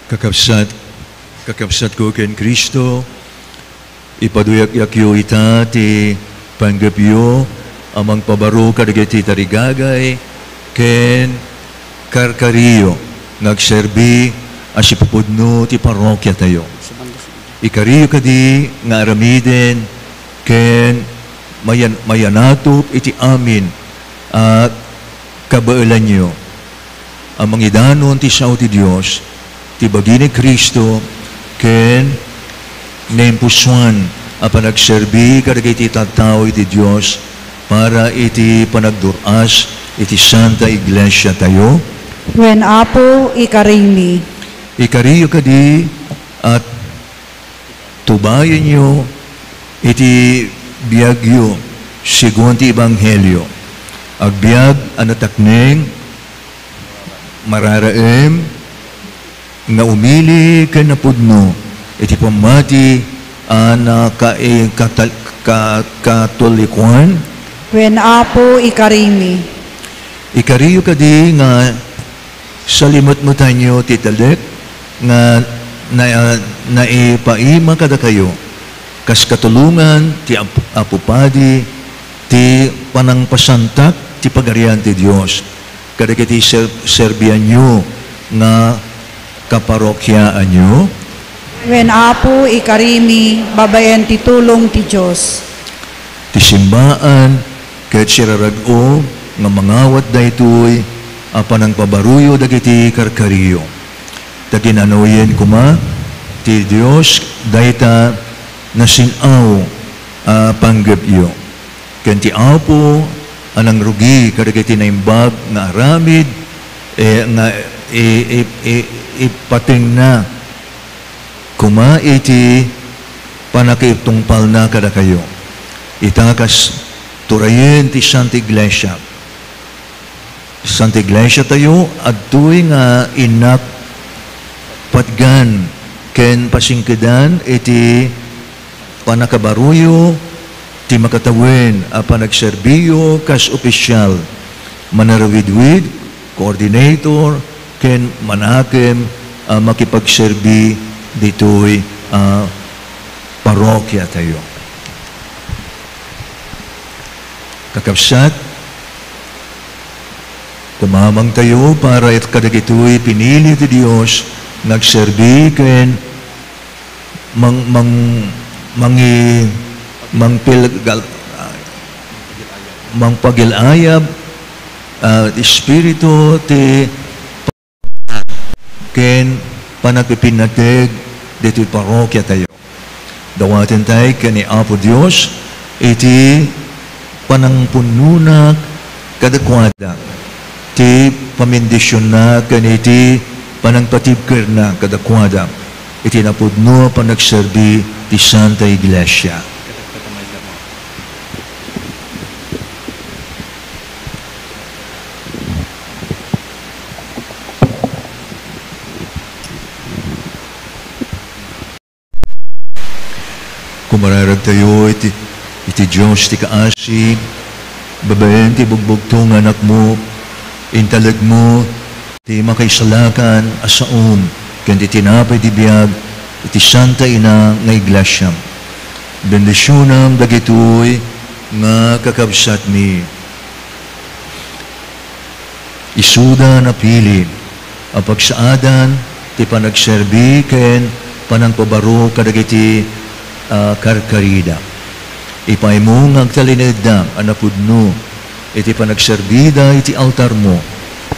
Kakabsat, kakabsatko ken Cristo, ipaduyakyakyo ita ti panggepyo a mangpabaro kadagiti tarigagay ken karkariyo nga agserbi a sipupudno ti parrokiatayo. Ikariyo kadi nga aramiden ken mayan-, mayanatop iti amin a kabaelanyo a mangidanon ti sao ti Dios, ti bagi ni Cristo, ken naimpusoan a panagserbi kadagiti tattao iti Dios para iti panagdur-as iti Santa Iglesiatayo. Wen, Apo, ikarimi. Ikariyo kadi a tubayenyo iti biagyo segun ti ebanghelio. Agbiag a natakneng, mararaem, nga umili ken napudno iti pammati a naka-, katal-, ka-, Katolikoan. Wen, Apo, ikarimi. Ikariyo kadi nga salimetmetanyo ti talek nga na-, naipaima kadakayo kas katulongan ti Ap-, Apo Padi ti panangpasantak ti Pagarian ti Dios kadagiti ser-, serbianyo nga kaparokiaanyo? Wen, Apo, ikarimi babaen ti tulong ti Dios. Ti simbaan ket sirarag-o nga mangawat daytoy a panangpabaroyo dagiti karkariyo. Ta gin-anoyen koma ti Dios dayta nasin-aw a panggepyo. Ken ti Apo a nangrugi kadagiti naimbag nga aramid, eh, nga i-, i-, i-, ipatengna koma iti pannakaitungpalna kadakayo. Ita kas turayen ti Santa Iglesia. Santa Iglesia tayo, adtoy nga innak patgan ken pasingkedan iti pannakabaroyo ti makatawen a panagserbiyo kas opisial, manarawidwid, coordinator, ken manakem a makipagserbi ditoy a parokia tayo. Kakabsat, kumamang tayo para it kadagitoy pinili ti Dios nga agserbi ken mang-, mang-, mangi-, mangpil-, gal-, mangpagil-ayab, ah, Espiritu ti ken panagpipinnateg ditoy parokia tayo. Dawaten tay ken ni Apo Dios iti panangpunnonak kadakuada, ti pamendisionna ken iti panangpatibkerna kadakuada iti napudno a panagserbi ti Santa Iglesia. Kumararag tayo iti, iti Dios ti kaasi, babaen ti bugbugto nga Anakmo, intalekmo ti makaisalakan a saom ken ti tinapay ti biag iti Santa Ina nga Iglesiam. Bendisionam dagitoy nga kakabsatmi. Isuda napili a pagsaadan ti panagserbi ken panangpabaro kadagiti, ah, karkarida. Ipaaymo nga agtalinaedda a napudno iti panagserbida iti altarmo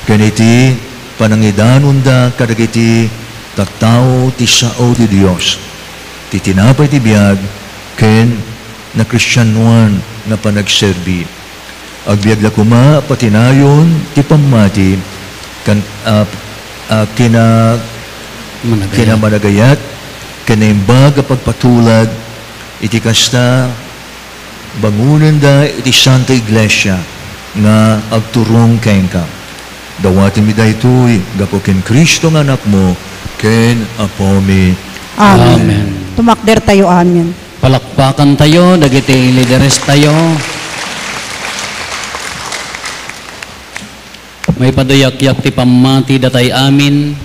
ken iti panangidanonda kadagiti tattao ti sao ti Dios, ti tinapay ti biag ken nakristianoan nga panagserbi. Agbiagda koma a patinayon ti pammati ken, a, a, kina-, Managayat. Kinamanagayat ken naimbag a pagpatulad iti kasta, bangonenda iti Santa Iglesia nga agturong kenka. Dawatenmi daytoy gapu ken Cristo nga Anakmo ken Apomi. Amen. Amen. Tumakder tayo, amen. Palakpakan tayo dagiti lideres tayo. Maipaduyakyak ti pammati datay amin.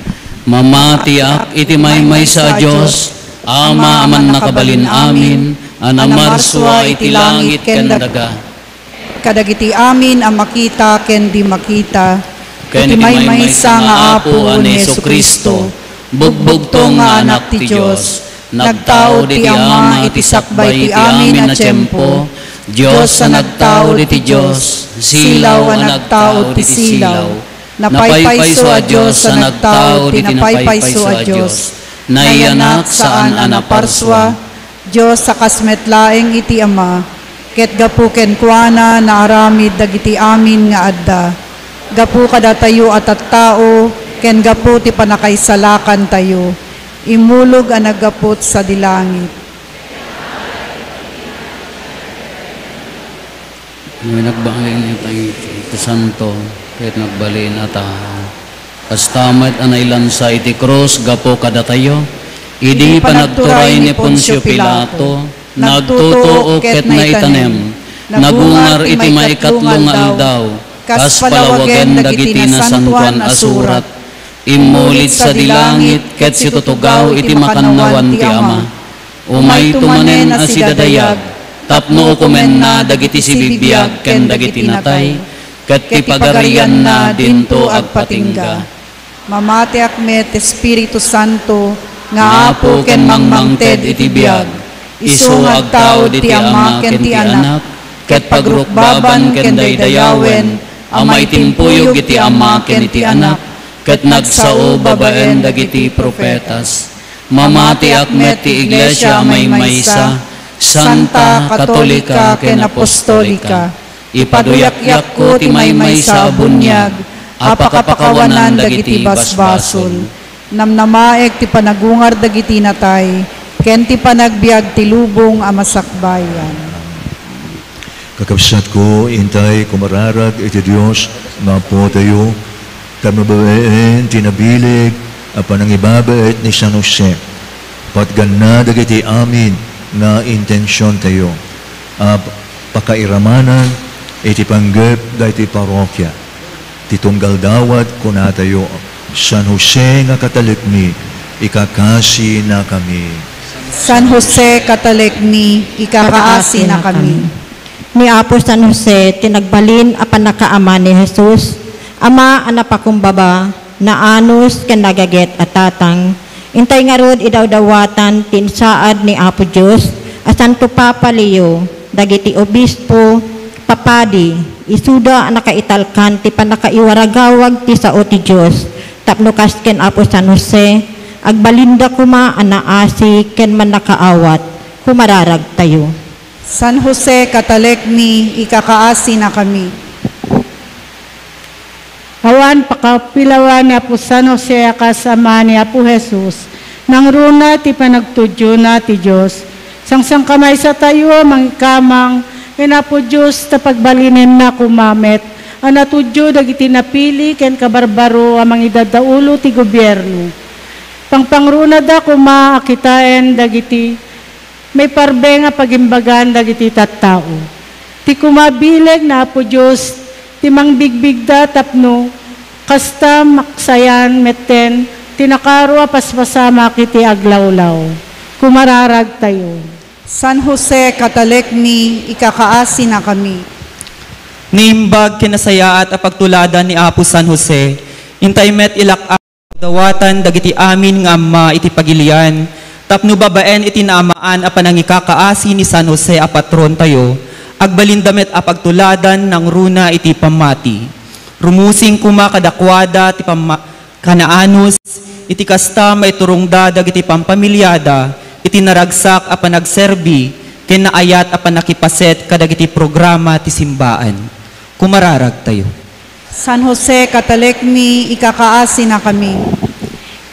Mamatiak iti maymaysa a Dios, Ama a mannakabalin amin, a namarsua iti langit ken daga. Kadagiti amin a makita ken di makita, ken iti maymaysa nga Apo a ni Jesu-Cristo, bugbugtong nga Anak ti Dios, nagtaud iti Ama iti sakbay ti amin a tiempo, Dios a nagtaud iti Dios, silaw a nagtaud iti silaw, napaypayso a Dios a nagtaud iti napaypayso a Dios, nayanak saan a naparsua, Dios a kas met laeng iti Ama, ket gapu kenkuana naaramid dagiti amin nga adda. Gapu kadatayo a tattao, ken gapu ti pannakaisalakantayo, immulog a naggaput sadi langit. Nagbalin iti Santo, ket nagbalin a tao. Kasta met a nailansa iti krus gapu kadatayo. Idi panagturay ni Poncio Pilato, nagtutuo ket naitanem. Nagungar iti maikatlo nga aldaw, kas palawagen dagiti nasantoan a surat. Immulid sadi langit ket situtugaw iti makannawan ti Ama. Umayto manen a sidadayag, tapno ukomenna dagiti sibibiag ken dagiti natay, ket ti pagarianna dinto agpatingga. Mamatiak met, Espiritu Santo, nga Apo ken mangmangted iti biag, isu nga agtaud iti Ama ken ti Anak, ket pagrukbaban ken daydayawen a maitimpuyog iti Ama ken iti Anak, ket nagsao babaen dagiti profetas. Mamatiak met ti Iglesia a maymaysa, santa, katolika, ken apostolika. Ipaduyakyakko ti maymaysa a buniag a pakapakawanan dagiti basbasol. Namnamaek ti panagungar dagiti natay, ken ti panagbiag ti lubong a masakbayan. Kakabsatko, intay kumararag iti Dios nga Apotayo, ta mababaen ti nabileg a panangibabaet ni San Jose, patganna dagiti amin nga intensiontayo a pakairamanan iti panggep daytoy parrokia. Ti tunggal dawat kunatayo, "San Jose nga katalekmi, ikakaasinakami." San Jose, katalekmi, ikakaasinakami. Ni Apo San Jose ti nagbalin a pannakaama ni Jesus, ama a napakumbaba, naanus, ken nagaget a tatang. Intay ngarud idawdawatan ti insaad ni Apo Dios a Santo Papa Leo, dagiti obispo, papadi, isuda a nakaitalkan ti pannakaiwaragawag ti sao ti Dios, tapno kas ken Apo San Jose, agbalinda koma a naasi ken mannakaawat. Kumararagtayo. San Jose, katalekmi, ikakaasinakami. Awan pakapilawan ni Apo San Jose a kas ama ni Apo Jesus, nangruna ti panagtudiona ti Dios. Sangsangkamaysatayo a mangikamang ken Apo Dios ta pagbalinenna koma met a natudio dagiti napili ken kabarbaro a mangidaddaulo ti gobierno. Pangpangrunada koma a kitaen dagiti maiparbeng a pagimbagan dagiti tattao. Ti kumabileg na Apo Dios ti mangbigbigda tapno kasta maksayan metten ti nakaro a paspasamak iti aglawlaw. Kumararagtayo. San Jose, katalekmi, ikakaasinakami. Naimbag ken nasayaat a pagtuladan ni Apo San Jose, intay met ilak-, dawatan dagiti amin nga amma iti pagilian, Tapno babaen iti naamaan a panangikakaasi ni San Jose a patrontayo, agbalinda met a pagtuladan nangruna iti pammati. Rumusing koma kadakuada ti pamma-, kanaanus, iti kasta maiturongda dagiti pampamiliada iti naragsak a panagserbi ken naayat a pannakipaset kadagiti programa ti simbaan. Kumararagtayo. San Jose, katalekmi, ikakaasinakami.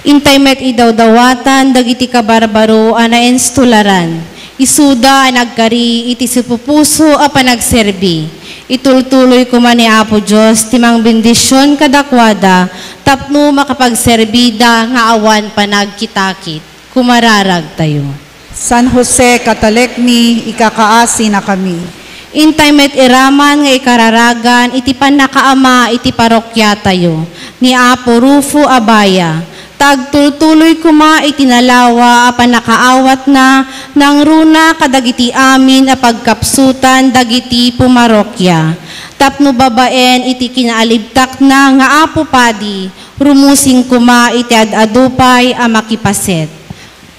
Intay met idawdawatan dagiti kabarbaro a nainstularan. Isuda a nagkari iti sipupuso a panagserbi. Itultuloy koma ni Apo Dios ti mangbendision kadakuada tapno makapagserbida nga awan panagkitakit. Kumararagtayo. San Jose, katalekmi, ikakaasinakami. Intay met iraman nga ikararagan iti pannakaama iti parokiatayo ni Apo Rufo Abaya. Ta agtultuloy koma iti nalawa a pannakaawatna nangruna kadagiti amin a pagkapsutan dagiti pumarokia. Tapno babaen iti kinaalibtakna nga Apo Padi, rumusing koma iti ad-adu pay a makipaset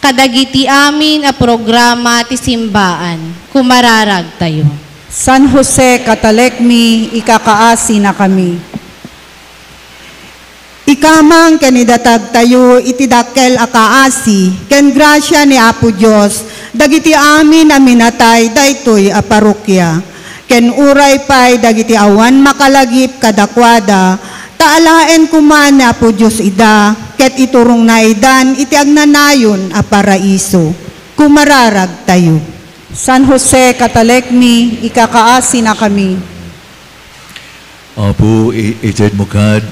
kadagiti amin a programa ti simbaan. Kumararagtayo. San Jose, katalekmi, ikakaasinakami. Ikamang ken idatagtayo iti dakkel a kaasi ken grasia ni Apo Dios dagiti amin a minatay daytoy a parokia, ken uray pay dagiti awan makalagip kadakuada, ta alaen koma ni Apo Dios ida, ket iturongna idan iti agnanayon a paraiso. Kumararagtayo. San Jose, katalekmi, ikakaasinakami. Apo, i-, itedmo kad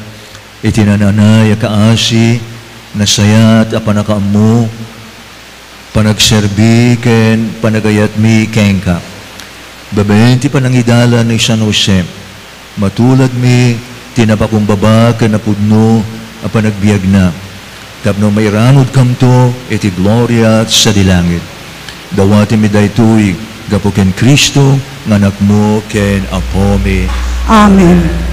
iti naan-anay a kaasi, nasayaat a pannakaammo, panagserbi, ken panagayatmi kenka. Babaen ti panangidalan ni San Jose, matuladmi ti napakumbaba ken napudno a panagbiagna, tapno mairanudkamto iti gloria sadi langit. Dawatenmi daytoy gapu ken Cristo nga Anakmo ken Apomi. Amen.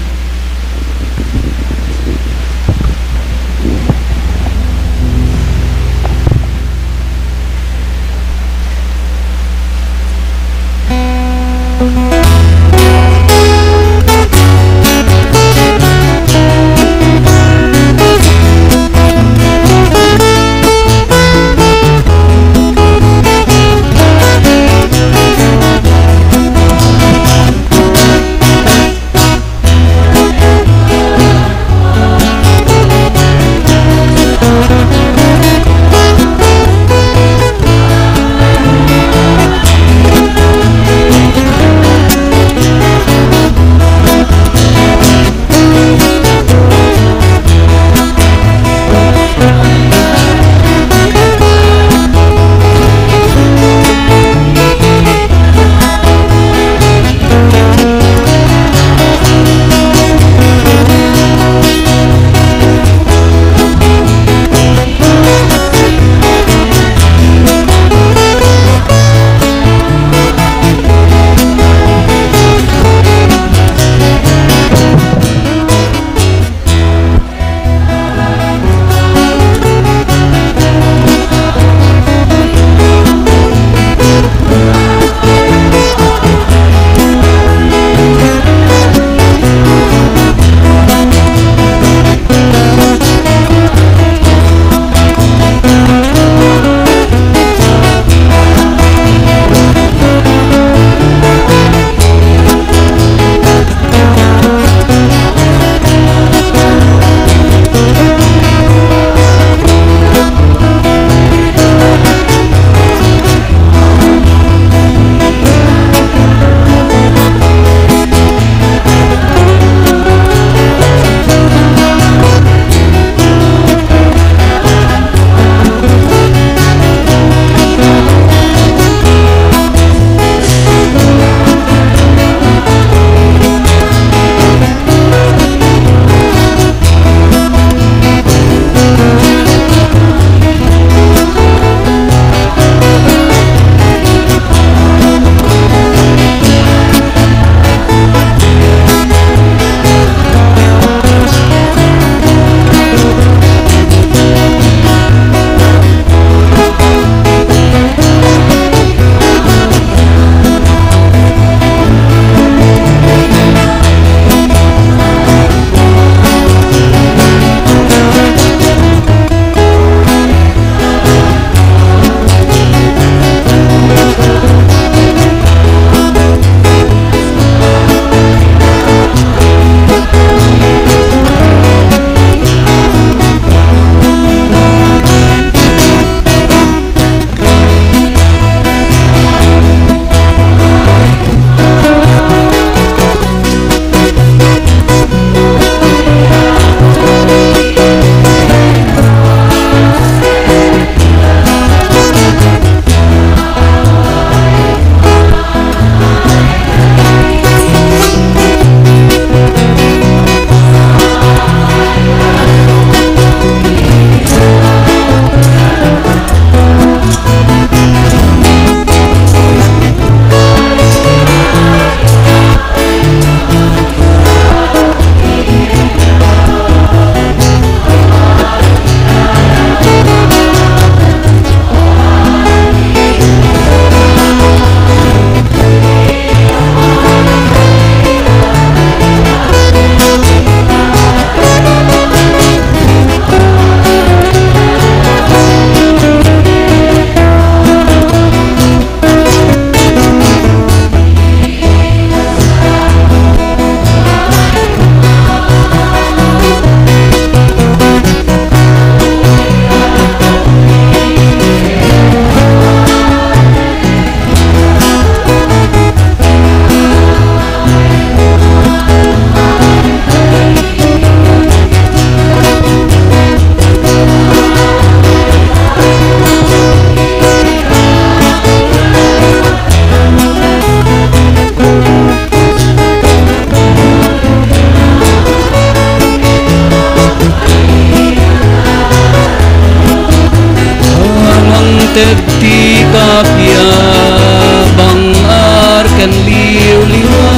Liwliwa,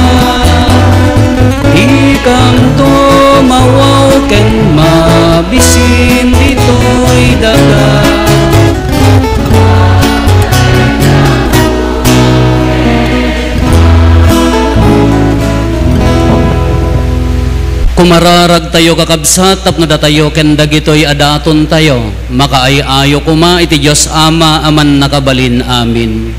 dikanto mawaw ken mabisin ditoy daga. Kumararagtayo, kakabsat, tapno datayo ken dagitoy a datontayo, makaay-ayo koma iti Dios Ama a Mannakabalin. Amen.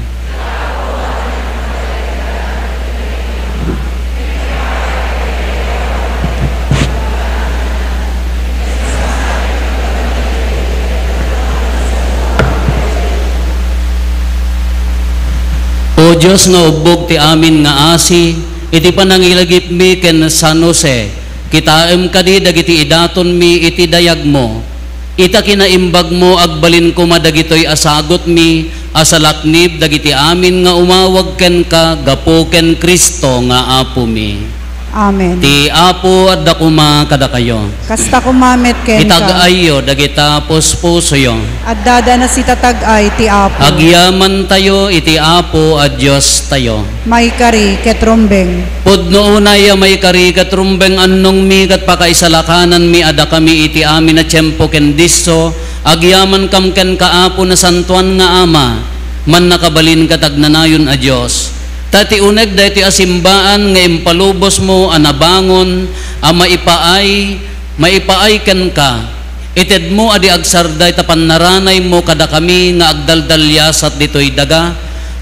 O Dios nga ubbog ti amin nga asi, iti panangilagipmi ken San Jose, kitaem kadi dagiti idatonmi iti dayagmo. Ita kinaimbagmo, agbalin koma dagitoy a sagutmi a salaknib dagiti amin nga umawag kenka gapu ken Cristo nga Apomi. Amen. Ti Apo adda koma kadakayo. Kasta koma met kenka. Itag-ayyo dagita puspusoyo. Adda a nasitatag-ay ti Apo. Agyamantayo iti Apo a Diostayo. Maikari ket rumbeng. Pudno unay a maikari ket rumbeng, annongmi ket pakaisalakananmi a dakami iti amin a tiempo ken disso, agyamankam kenka, Apo, nasantoan nga Ama, mannakabalin ket agnanayon a Dios. Ta ti uneg daytoy a simbaan nga impalubosmo a nabangon a maipaay, maipaay kenka. Itedmo a di agsardayta pannaranaymo kadakami nga agdaldaliasat ditoy daga,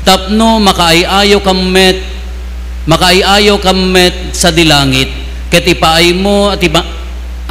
tapno makaay-ayokam met, makaay-ayokam met sadi langit, ket ipaaymo a ti ma-,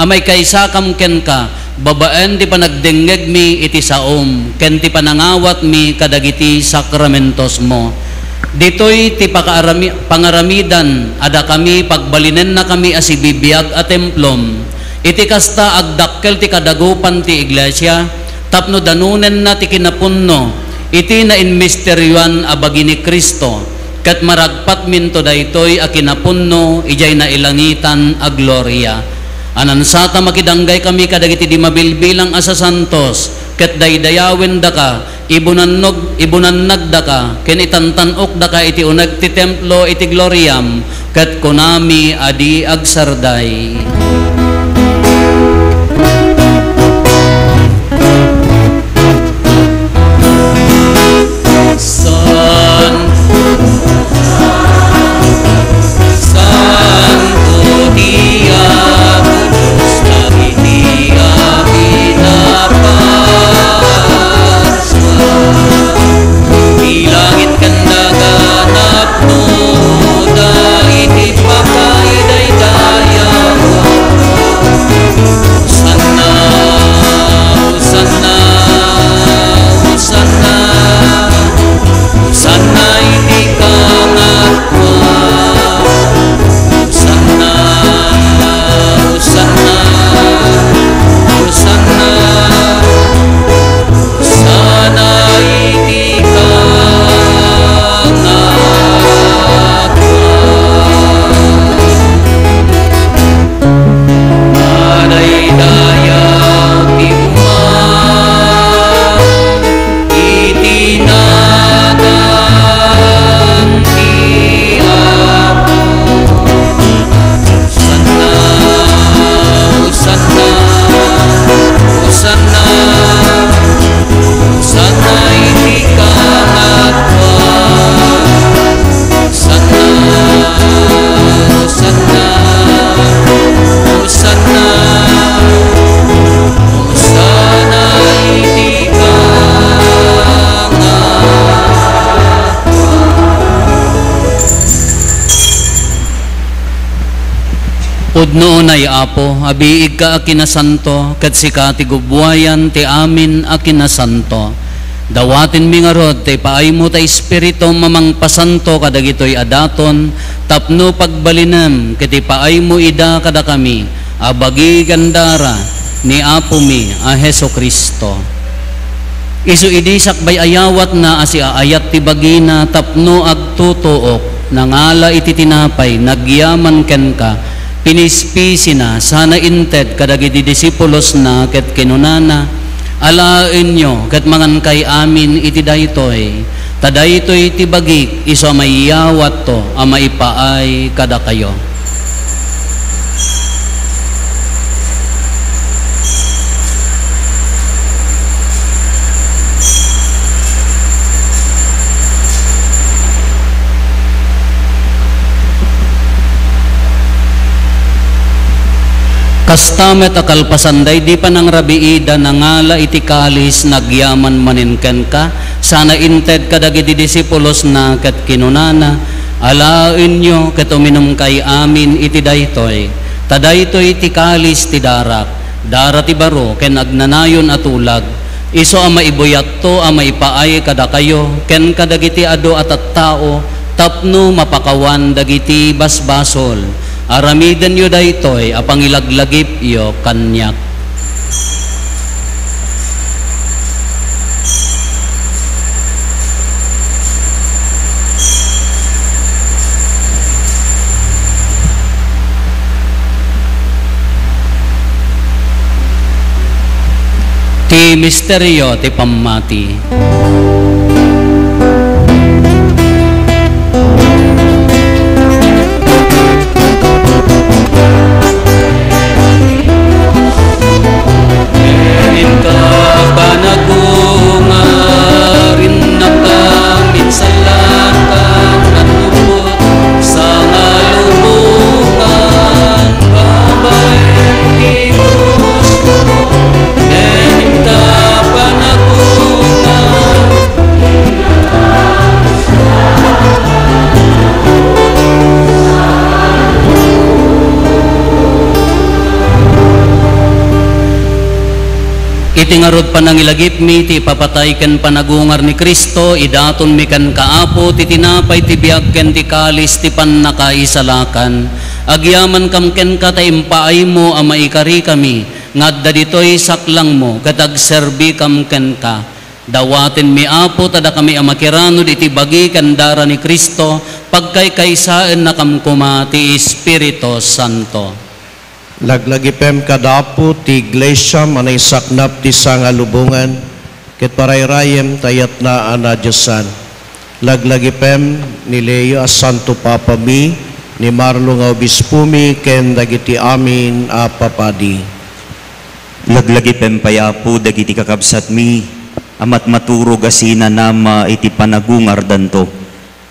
a maikaysakam kenka babaen ti panagdengngegmi iti saom ken ti panangawatmi kadagiti sakramentosmo. Ditoy ti pakaarami-, pangaramidan a dakami pagbalinennakami a sibibiag a templom. Iti kasta, agdakkel ti kadagupan ti iglesia tapno danonenna ti kinapunno iti nainmisterioan a bagi ni Cristo, ket maragpatminto daytoy a kinapunno idiay nailangitan a gloria. Anansata, makidanggay kami kadagiti di mabilbilang a sasantos, ket daydayawendaka, ibunannog-, ibunannagdaka, ken itantan-okdaka iti uneg ti templo iti gloriam, ket kunami a di agsarday. Santo, Santo ti Apo Dios, dagiti amin a Pasua. Ti langit ken daga napnoda iti pakaidaydayaw. Hosanna, Hosanna, Hosanna, Hosanna iti kangatoan. Hosanna, Hosanna, Hosanna, Hosanna iti kangatoan. Madaydayaw ti uma iti nagan ti Apo. Hosanna, Hosanna, Hosanna, Hosanna iti kangatoan. Hosanna, Hosanna, Hosanna, Hosanna iti kangatoan. Pudno unay, Apo, a biigka a kinasanto, ket sika ti gubbuayan ti amin a kinasanto. Dawatenmi ngarud ti ipaaymo ta Espiritum a mangpasanto kadagitoy a daton tapno pagbalinem ket ipaaymo ida kadakami a bagi ken dara ni Apomi a Jesu-Cristo. Isu idi sakbay a yawatna a siaayat ti bagina tapno agtutuok, nangala iti tinapay, nagyaman kenka, pinispisina, sana inted kadagiti disipulosna ket kinunana, "Alaenyo ket mangankay amin iti daytoy, Ta daytoy ti bagik, isu a maiyawatto a maipaay kadakayo. Kasta met a kalpasan daydi panangrabiida, nangala iti kalis, nagyaman manen kenka, sana inted kadagiti disipulosna ket kinunana, "Alaenyo ket uminumkay amin iti daytoy, ta daytoy ti kalis ti darak, dara ti baro ken agnanayon a tulag, isu a maibuyatto a maipaay kadakayo ken kadagiti adu a tattao tapno mapakawan dagiti basbasol. Aramidenyo daytoy a pangilaglagipyo kaniak." Ti misterio ti pammati. Inka panagungar, innaka minsallakan, nanupot sangalubongan, babaen ti krusmo, inka panagungar. Iti ngarud panangilagipmi ti ipapatay ken panagungar ni Cristo, idatonmi kenka, Apo, ti tinapay ti biag ken ti kalis ti pannakaisalakan. Agyamankam kenka ta impaaymo a maikarikami nga adda ditoy saklangmo ket agserbikam kenka. Dawatenmi, Apo, ta dakami a makiranod iti bagi ken dara ni Cristo, pagkaykaysaennakam koma ti Espiritu Santo. Laglagipem kad Apo ti Iglesia a naisaknap ti sangalubongan, ket parayrayem ta yatna a nadiosan. Laglagipem ni Leo a Santo Papami, ni Marlo nga Obispomi, ken dagiti amin a papadi. Laglagipem pay, Apo, dagiti kakabsatmi a matmaturog a sinanama iti panagungardanto,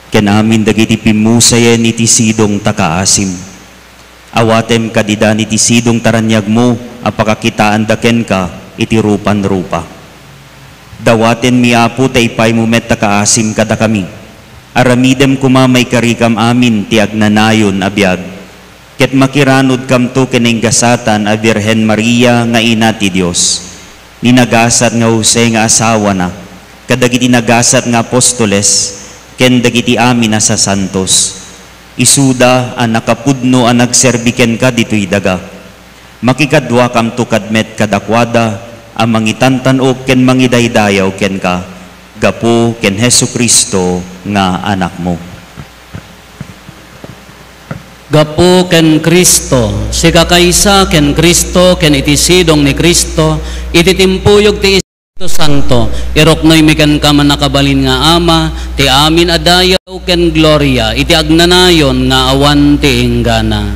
ken amin dagiti pimmusayen iti sidong ta kaasim. Awatem kadi dani ti sidong ta raniagmo a pakakitaanda kenka iti rupan rupa. Dawatenmi, Apo, ta ipaymo met ta kaasim kadakami. Aramidem koma maikarikam amin ti agnanayon a biag, ket makiranodkamto ken nainggasatan a Birhen Maria nga Ina ti Dios, ni nagasat nga Jose nga asawana, kadagiti nagasat nga apostoles, ken dagiti amin a sasantos. Isuda a nakapudno a nagserbi kenka ditoy daga. Makikaduakamto kad met kadakuada a mangitantan-ok ken mangidaydayaw kenka, gapu ken Jesu-Cristo nga Anakmo. Gapu ken Cristo, sikakaysa ken Cristo, ken iti sidong ni Cristo, iti timpuyog ti Espiritu Santo, iruknoymi kenka, mannakabalin nga Ama, ti amin a dayaw ken gloria iti agnanayon nga awan ti inggana.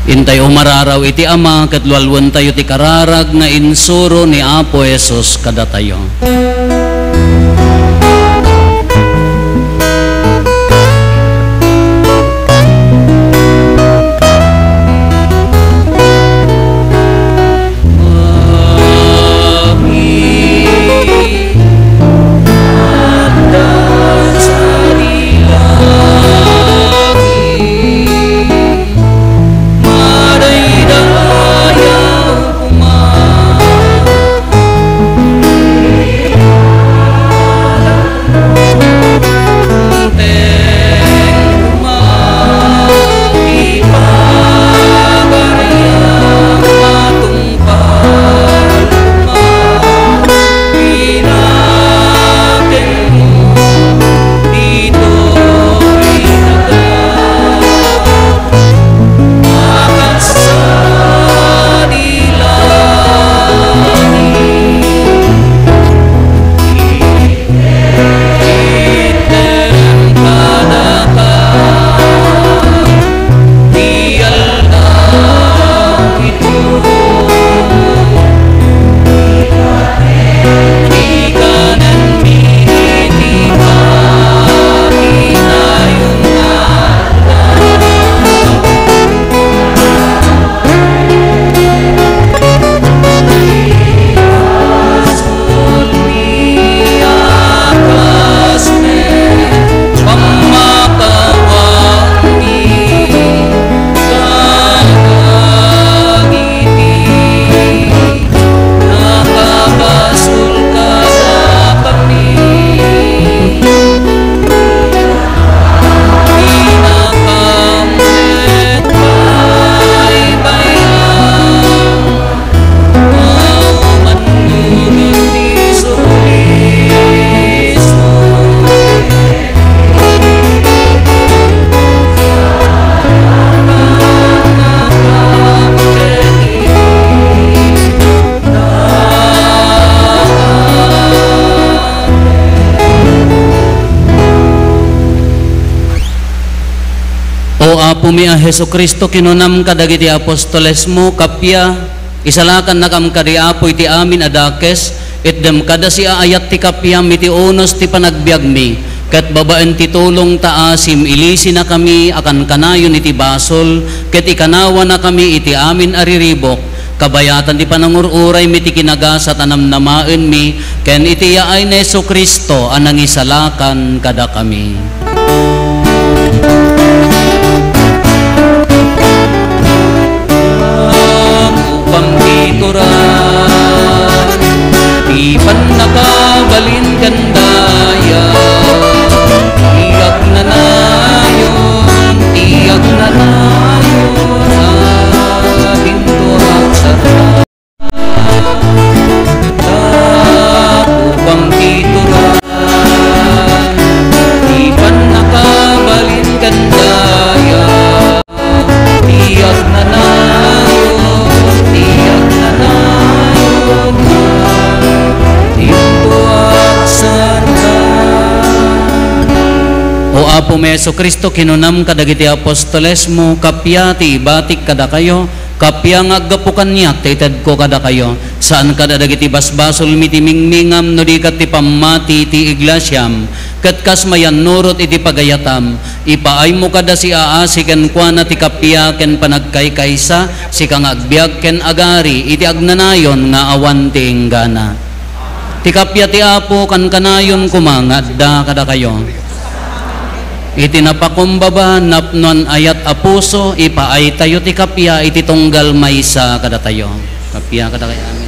Intay umararaw iti Ama, ket lualuentayo ti kararag nga insuro ni Apo Jesus kadatayo. Apomi a Jesu-Cristo, kinunam kadagiti apostolesmo, kappia, isalakannakam kadi, Apo, iti amin a dakes, itdem kada siaayat ti kappiam iti unos ti panagbiagmi, ket babaen ti tulong ta asim, ilisinakami a kankanayon iti basol, ket ikanawanakami iti amin a riribuk, kabayatan ti panangur-uraymi ti kinagasat a namnamaenmi, ken iti yaay ni Jesu-Cristo a nangisalakan kadakami. Upang ituran ti pannakabalin ken daya, ti agnanayon, ti agnanayon, a dinto agsarta. Dakes ti turan, ti pannakabalin ken daya, ti agnanayon, ti agnanayon, dinto agsarta. O Apomi Jesu-Cristo, kinunam kadagiti apostolesmo, kappia ti ibatik kadakayo, kappia nga aggapu kaniak ti itedko kadakayo, saan kada dagiti basbasolmi ti mingmingam no di ket ti pammati ti iglesiam, ket kas mayannurot iti pagayatam, ipaaymo kada siaasi kenkuana ti kappia ken panagkaykaysa, sika nga agbiag ken agari iti agnanayon nga awan ti inggana. Ti kappia ti Apo kankanayon koma nga adda kadakayo. Iti napakumbaba, napnoan ayat a puso, ipaaytayo ti kappia iti tunggal maysa kadatayo. Kappia kadakayo. Amen.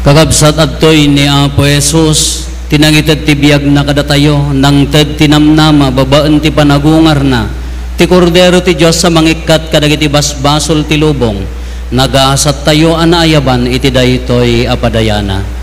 Kakabsat, adtoy ni Apo Jesus ti nangited ti biagna kadatayo, nangted ti namnama babaen ti panagungarna, ti Kordero ti Dios a mangikkat kadagiti basbasol ti lubong. Nagasattayo a naayaban iti daytoy a padayana.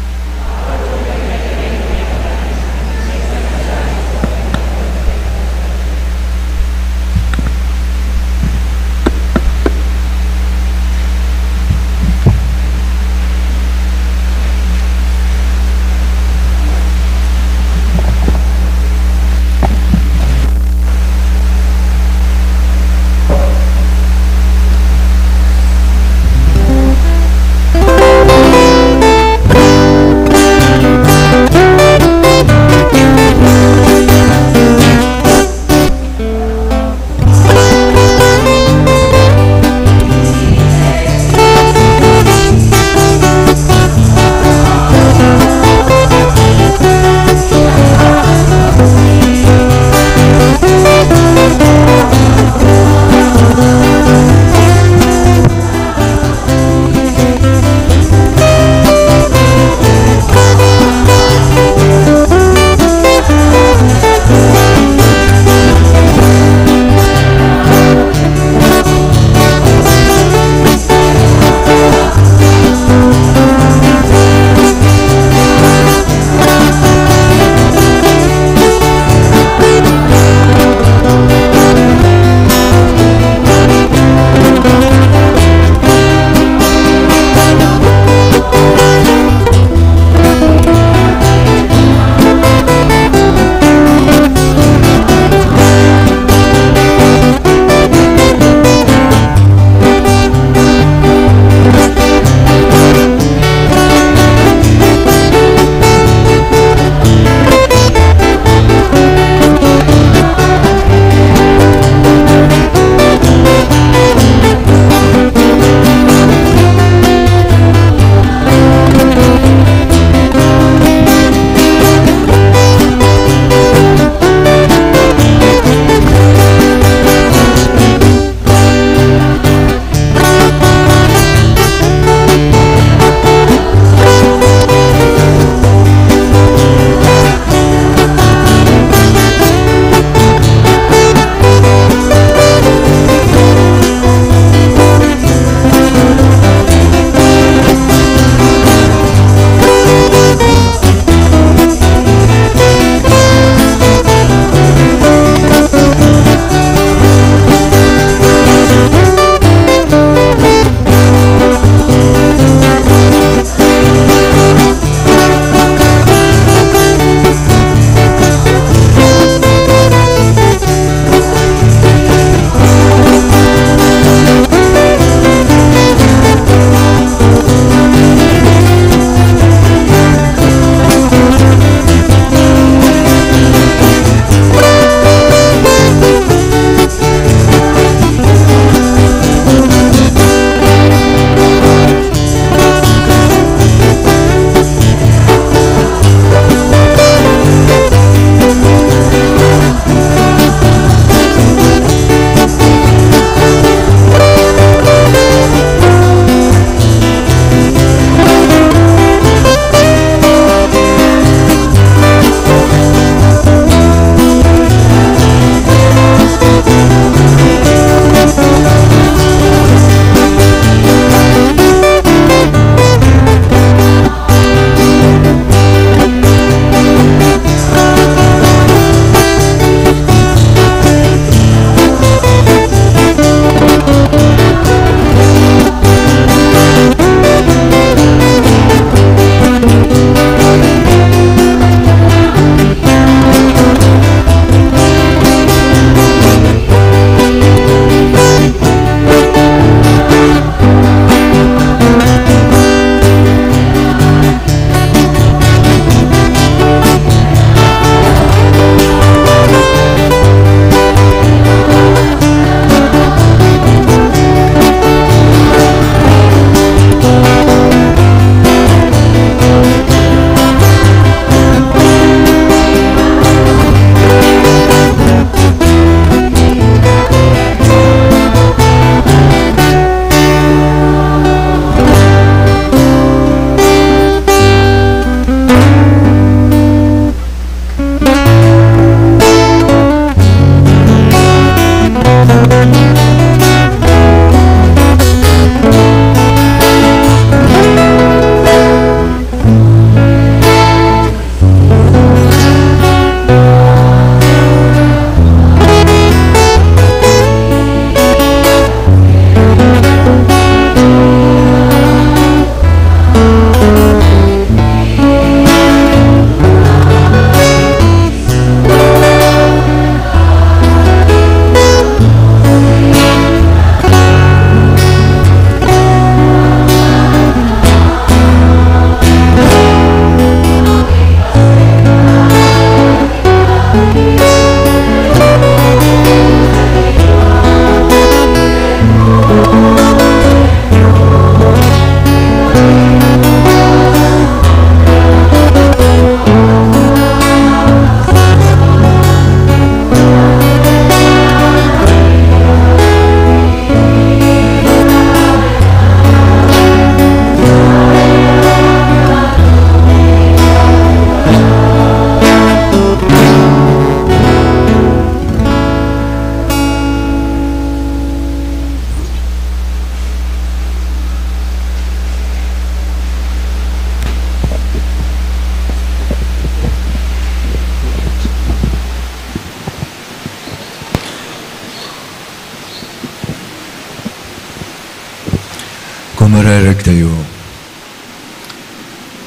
Kararag tayo.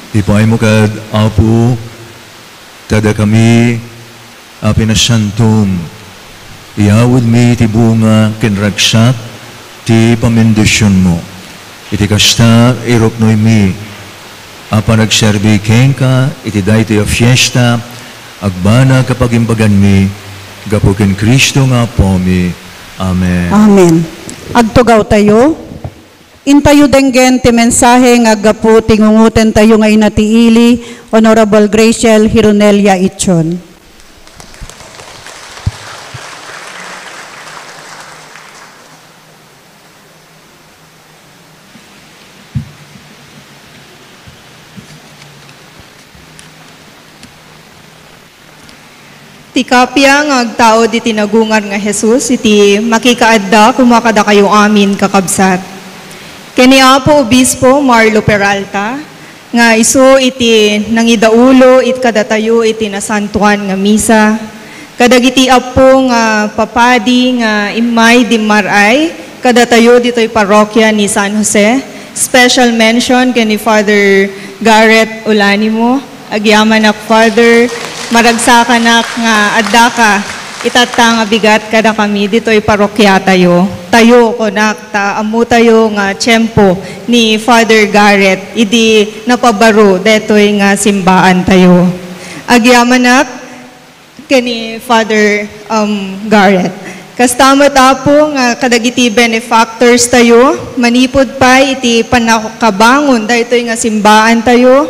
Ipaaymo kad, Apo, ta dakami a pinasantom, iyawidmi ti bunga ken ragsak ti pammendisionmo. Iti kasta, iruknoymi a panagserbi kenka iti daytoy a fiesta, agbanag a pagimbaganmi, gapu ken Cristo nga Apomi. Amen. Amen. Agtugaw tayo. Intayo denggen ti mensahe nga aggapu ti ngungotentayo nga ina ti ili, Honorable Graciel Hironelia Ichon. Ti kappia nga agtaud iti nagungar nga Jesus iti makikaadda koma kadakayo amin, kakabsat. Ken ni Apo Obispo Marlo Peralta, nga isu iti nangidaulo it kadatayo iti nasantoan nga misa, kadagiti appo nga papadi nga immay dimmar-ay kadatayo ditoy parokya ni San Jose, special mention ken ni Father Garrett Olanimo, Agyamanak, Father, maragsakanak nga addaka itatta nga bigat kadakami ditoy parokiatayo. Tayo, kunak, ta ammotayo nga tiempo ni Father Garrett idi napabaro detoy nga simbaantayo. Agyamanak ken ni Father, um, Garrett. Kasta met, Apo, nga kadagiti benefactors tayo, manipud pay iti pannakabangon daytoy nga simbaantayo,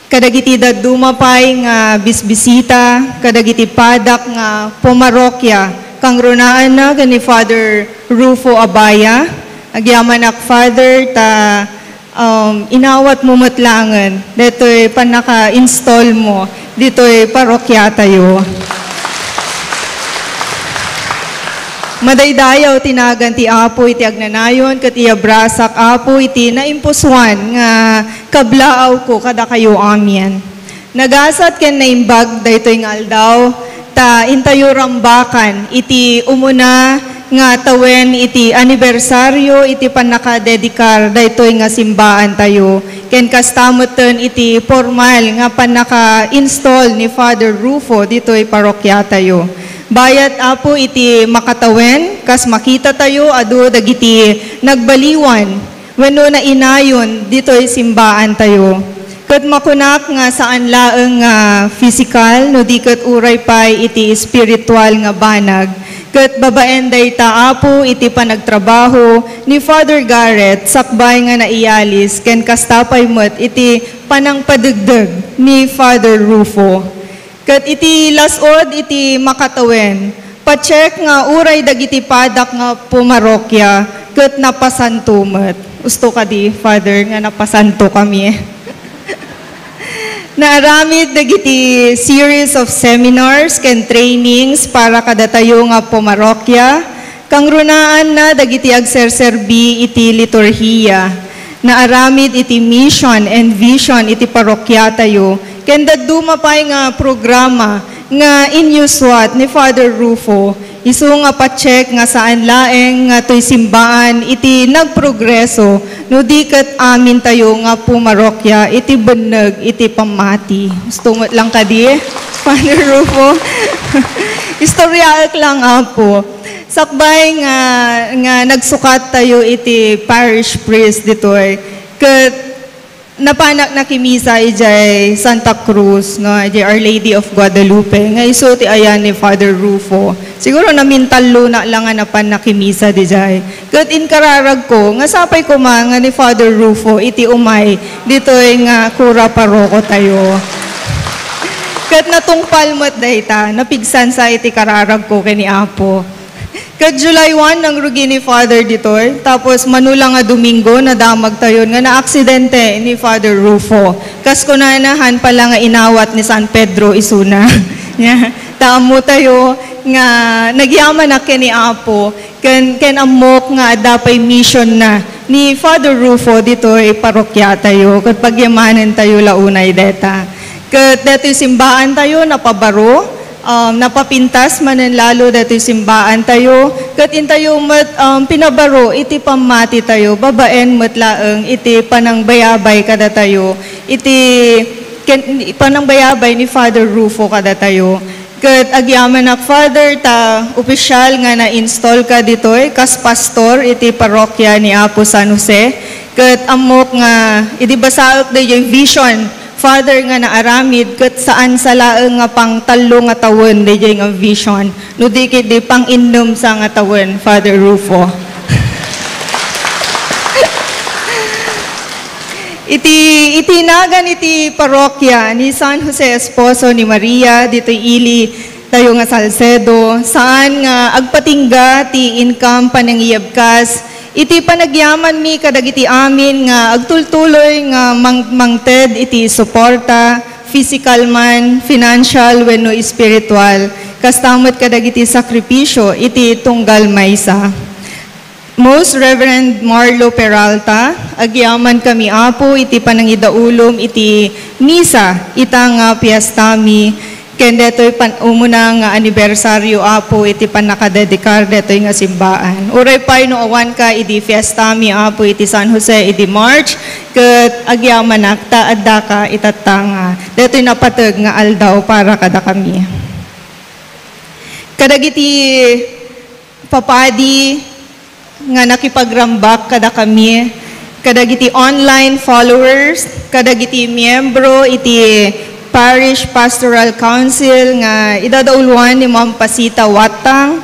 kadagiti dadduma pay nga bisbisita, kadagiti padak nga pumarokia, kangrunaanna ken ni Father Rufo Abaya. Agyamanak, Father, ta, um, inawatmo met laengen detoy pannaka-install mo ditoy parokiatayo. Madaydayaw ti nagan ti Apo iti agnanayon, ket iyabrasak, Apo, iti naimpusoan nga kablaawko kadakayo amin. Nagasat ken naimbag daytoy nga aldaw, ta intayo rambakan iti umuna nga tawen iti anibersario iti pannakadedikar daytoy nga simbaantayo, ken kasta metten iti pormal nga pannaka-install ni Father Rufo ditoy parokiatayo. Bayat, Apo, iti makatawen, kas makitatayo, adu dagiti nagbaliwan wenno nainayon ditoy simbaantayo. Ket makunak nga saan laeng nga pisikal, no di ket uray pay iti espiritual nga banag. Ket babaen dayta, Apo, iti panagtrabaho ni Father Garrett sakbay nga naiyalis, ken kasta pay met iti panangpadegdeg ni Father Rufo. Ket iti las-ud iti makatawen, pa-check nga uray dagiti padak nga pumarokia ket napasanto met. Usto kadi, Father, nga napasanto kami. Naaramid dagiti series of seminars ken trainings para kadatayo nga pumarokia, kangrunaanna dagiti agserserbi iti liturhiya. Naaramid iti mission and vision iti parokiatayo, ken dadduma pay nga programa nga inyusuat ni Father Rufo, isu nga pa-check nga saan laeng nga toy simbaan iti nagprogreso, no di ket amintayo nga pumarokia iti benneg iti pammati. Usto met lang kadi, Father Rufo? Istoryaek lang, Apo. Sakbay nga, nga nagsukat tayo iti parish priest ditoy, ket napanak nakimisa idiay Santa Cruz, no, idiay Our Lady of Guadalupe, nga isu ti ayan ni Father Rufo. Siguro namintallonak lang nga napan nakimisa didiay. Ket inkararagko nga sapay koma nga ni Father Rufo iti umay ditoy nga kura paroko tayo. Ket natungpal met dayta, napigsansa iti kararagko ken ni Apo. Ket July one, nangrugi ni Father ditoy. Tapos, mano la nga Domingo, nadamagtayon nga naaksidente ni Father Rufo. Kas kunana, han pala nga inawat ni San Pedro isuna. Nia, ta ammotayo nga nagyamanak ken ni Apo, ken, ken ammok nga adda pay mission na ni Father Rufo ditoy parokiatayo, ket pagyamanentayo la unay deta. Ket detoy simbaantayo, napabaro, um, napapintas manen lalo datoy simbaantayo, ket intayo met, um, pinabaro iti pammatitayo, babaen met laeng iti panangbayabay kadatayo, iti ken-, panangbayabay ni Father Rufo kadatayo. Ket agyamanak, Father, ta opisyal nga na-install ka ditoy kas pastor iti parokya ni Apo San Jose. Ket ammok nga idi basaek daydiay vision, Father, nga naaramid ket saan sa laeng nga pang tallo nga tawen daydiay nga vision, no di ketdi pang innem sa nga tawen, Father Rufo. Iti, iti nagan iti parokya ni San Jose Esposo ni Maria, ditoy ili tayo nga Salcedo, saan nga agpatingga ti income panangiyebkas iti panagyamanmi kadagiti amin nga agtultuloy nga mang-, mangted iti suporta, physical man, financial, wenno espiritual, kasta met kadagiti sakripisio iti tunggal maysa. Most Reverend Marlo Peralta, agyamankami, Apo, iti panangidaulom iti misa ita nga piestami, ken detoy pan-, umuna nga anibersario, Apo, iti pannakadedikar detoy nga simbaan. Uray pay no awanka idi fiestami, Apo, iti San Jose idi March, ket agyamanak ta addaka itatta nga detoy napateg nga aldaw para kadakami. Kadagiti papadi nga nakipagrambak kadakami, kadagiti online followers, kadagiti miyembro iti Parish Pastoral Council nga idadauluan ni Ma'am Pasita Watang,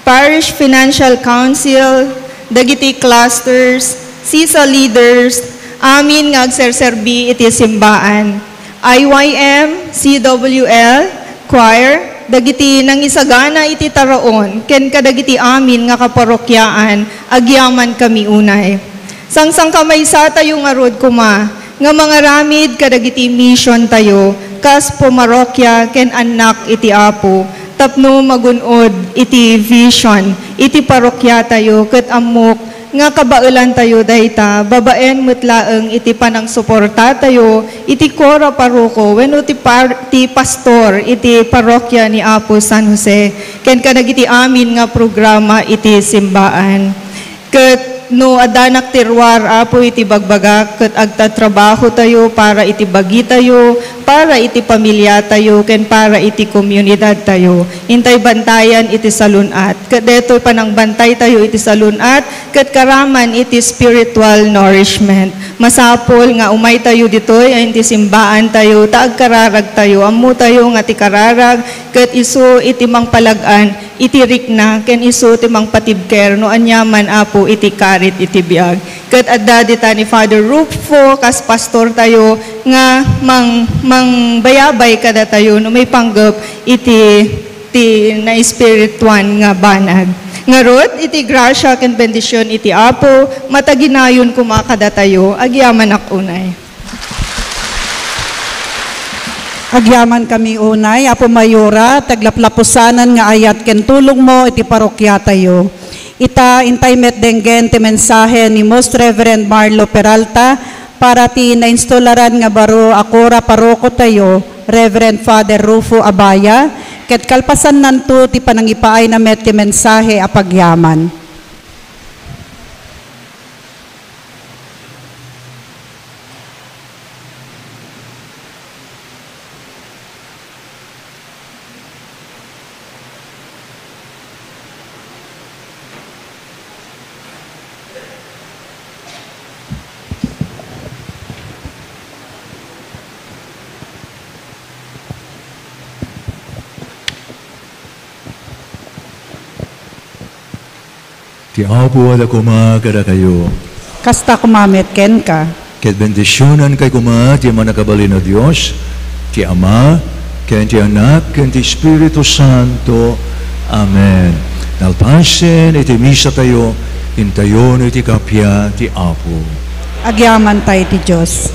Parish Financial Council, dagiti clusters, sisa leaders, amin nga agserserbi iti simbaan. I Y M, C W L, choir, dagiti nangisagana iti taraon, ken kadagiti amin nga kaparokiaan, agyamankami unay. Sangsangkamaysatayo ngarud koma nga mangaramid kadagiti misiontayo kas pamarokia ken annak iti Apo tapno magun-od iti vision iti parokiatayo ket ammok nga kabaelantayo dayta babaen met laeng iti panangsuportatayo iti kora paroko wenno ti par-, ti pastor iti parokia ni Apo San Jose ken kadagiti amin nga programa iti simbaan. Ket no addanak ti ruar, Apo, iti bagbagak, ket agtatrabahotayo para iti bagitayo, para iti pamiliatayo, ken para iti komunidadtayo. Intay bantayan iti salun-at. Ket detoy panangbantaytayo iti salun-at, ket karaman iti spiritual nourishment. Masapul nga umaytayo ditoy a iti simbaantayo, ta agkararagtayo. Ammotayo nga ti kararag, ket isu iti mangpalag-an iti rikna, ken isu ti mangpatibker no aniaman, Apo, iti karit iti biag. Ket adda dita ni Father Rufo kas pastortayo nga mang-, mangbayabay kadatayo no maipanggep iti ti naespirituan nga banag. Ngarud, iti grasia ken bendision iti Apo, mataginayon koma kadatayo, agyamanak unay. Agyamankami unay, Apo Mayora, ti aglaplapusanan nga ayat ken tulongmo iti parokiatayo. Ita, intay met denggen ti mensahe ni Most Reverend Marlo Peralta para ti nainstolaran nga baro a kora parokotayo, Reverend Father Rufo Abaya, ket kalpasannanto ti panangipaayna met ti mensahe a pagyaman. Ti Apo ada koma kadakayo. Kasta koma met kenka. Ket bendisionankayo koma ti Mannakabalin a Dios, ti Ama, ken ti Anak, ken ti Espiritu Santo. Amen. Nalpasen iti misatayo, intayon iti kappia ti Apo. Agyamanta iti Dios.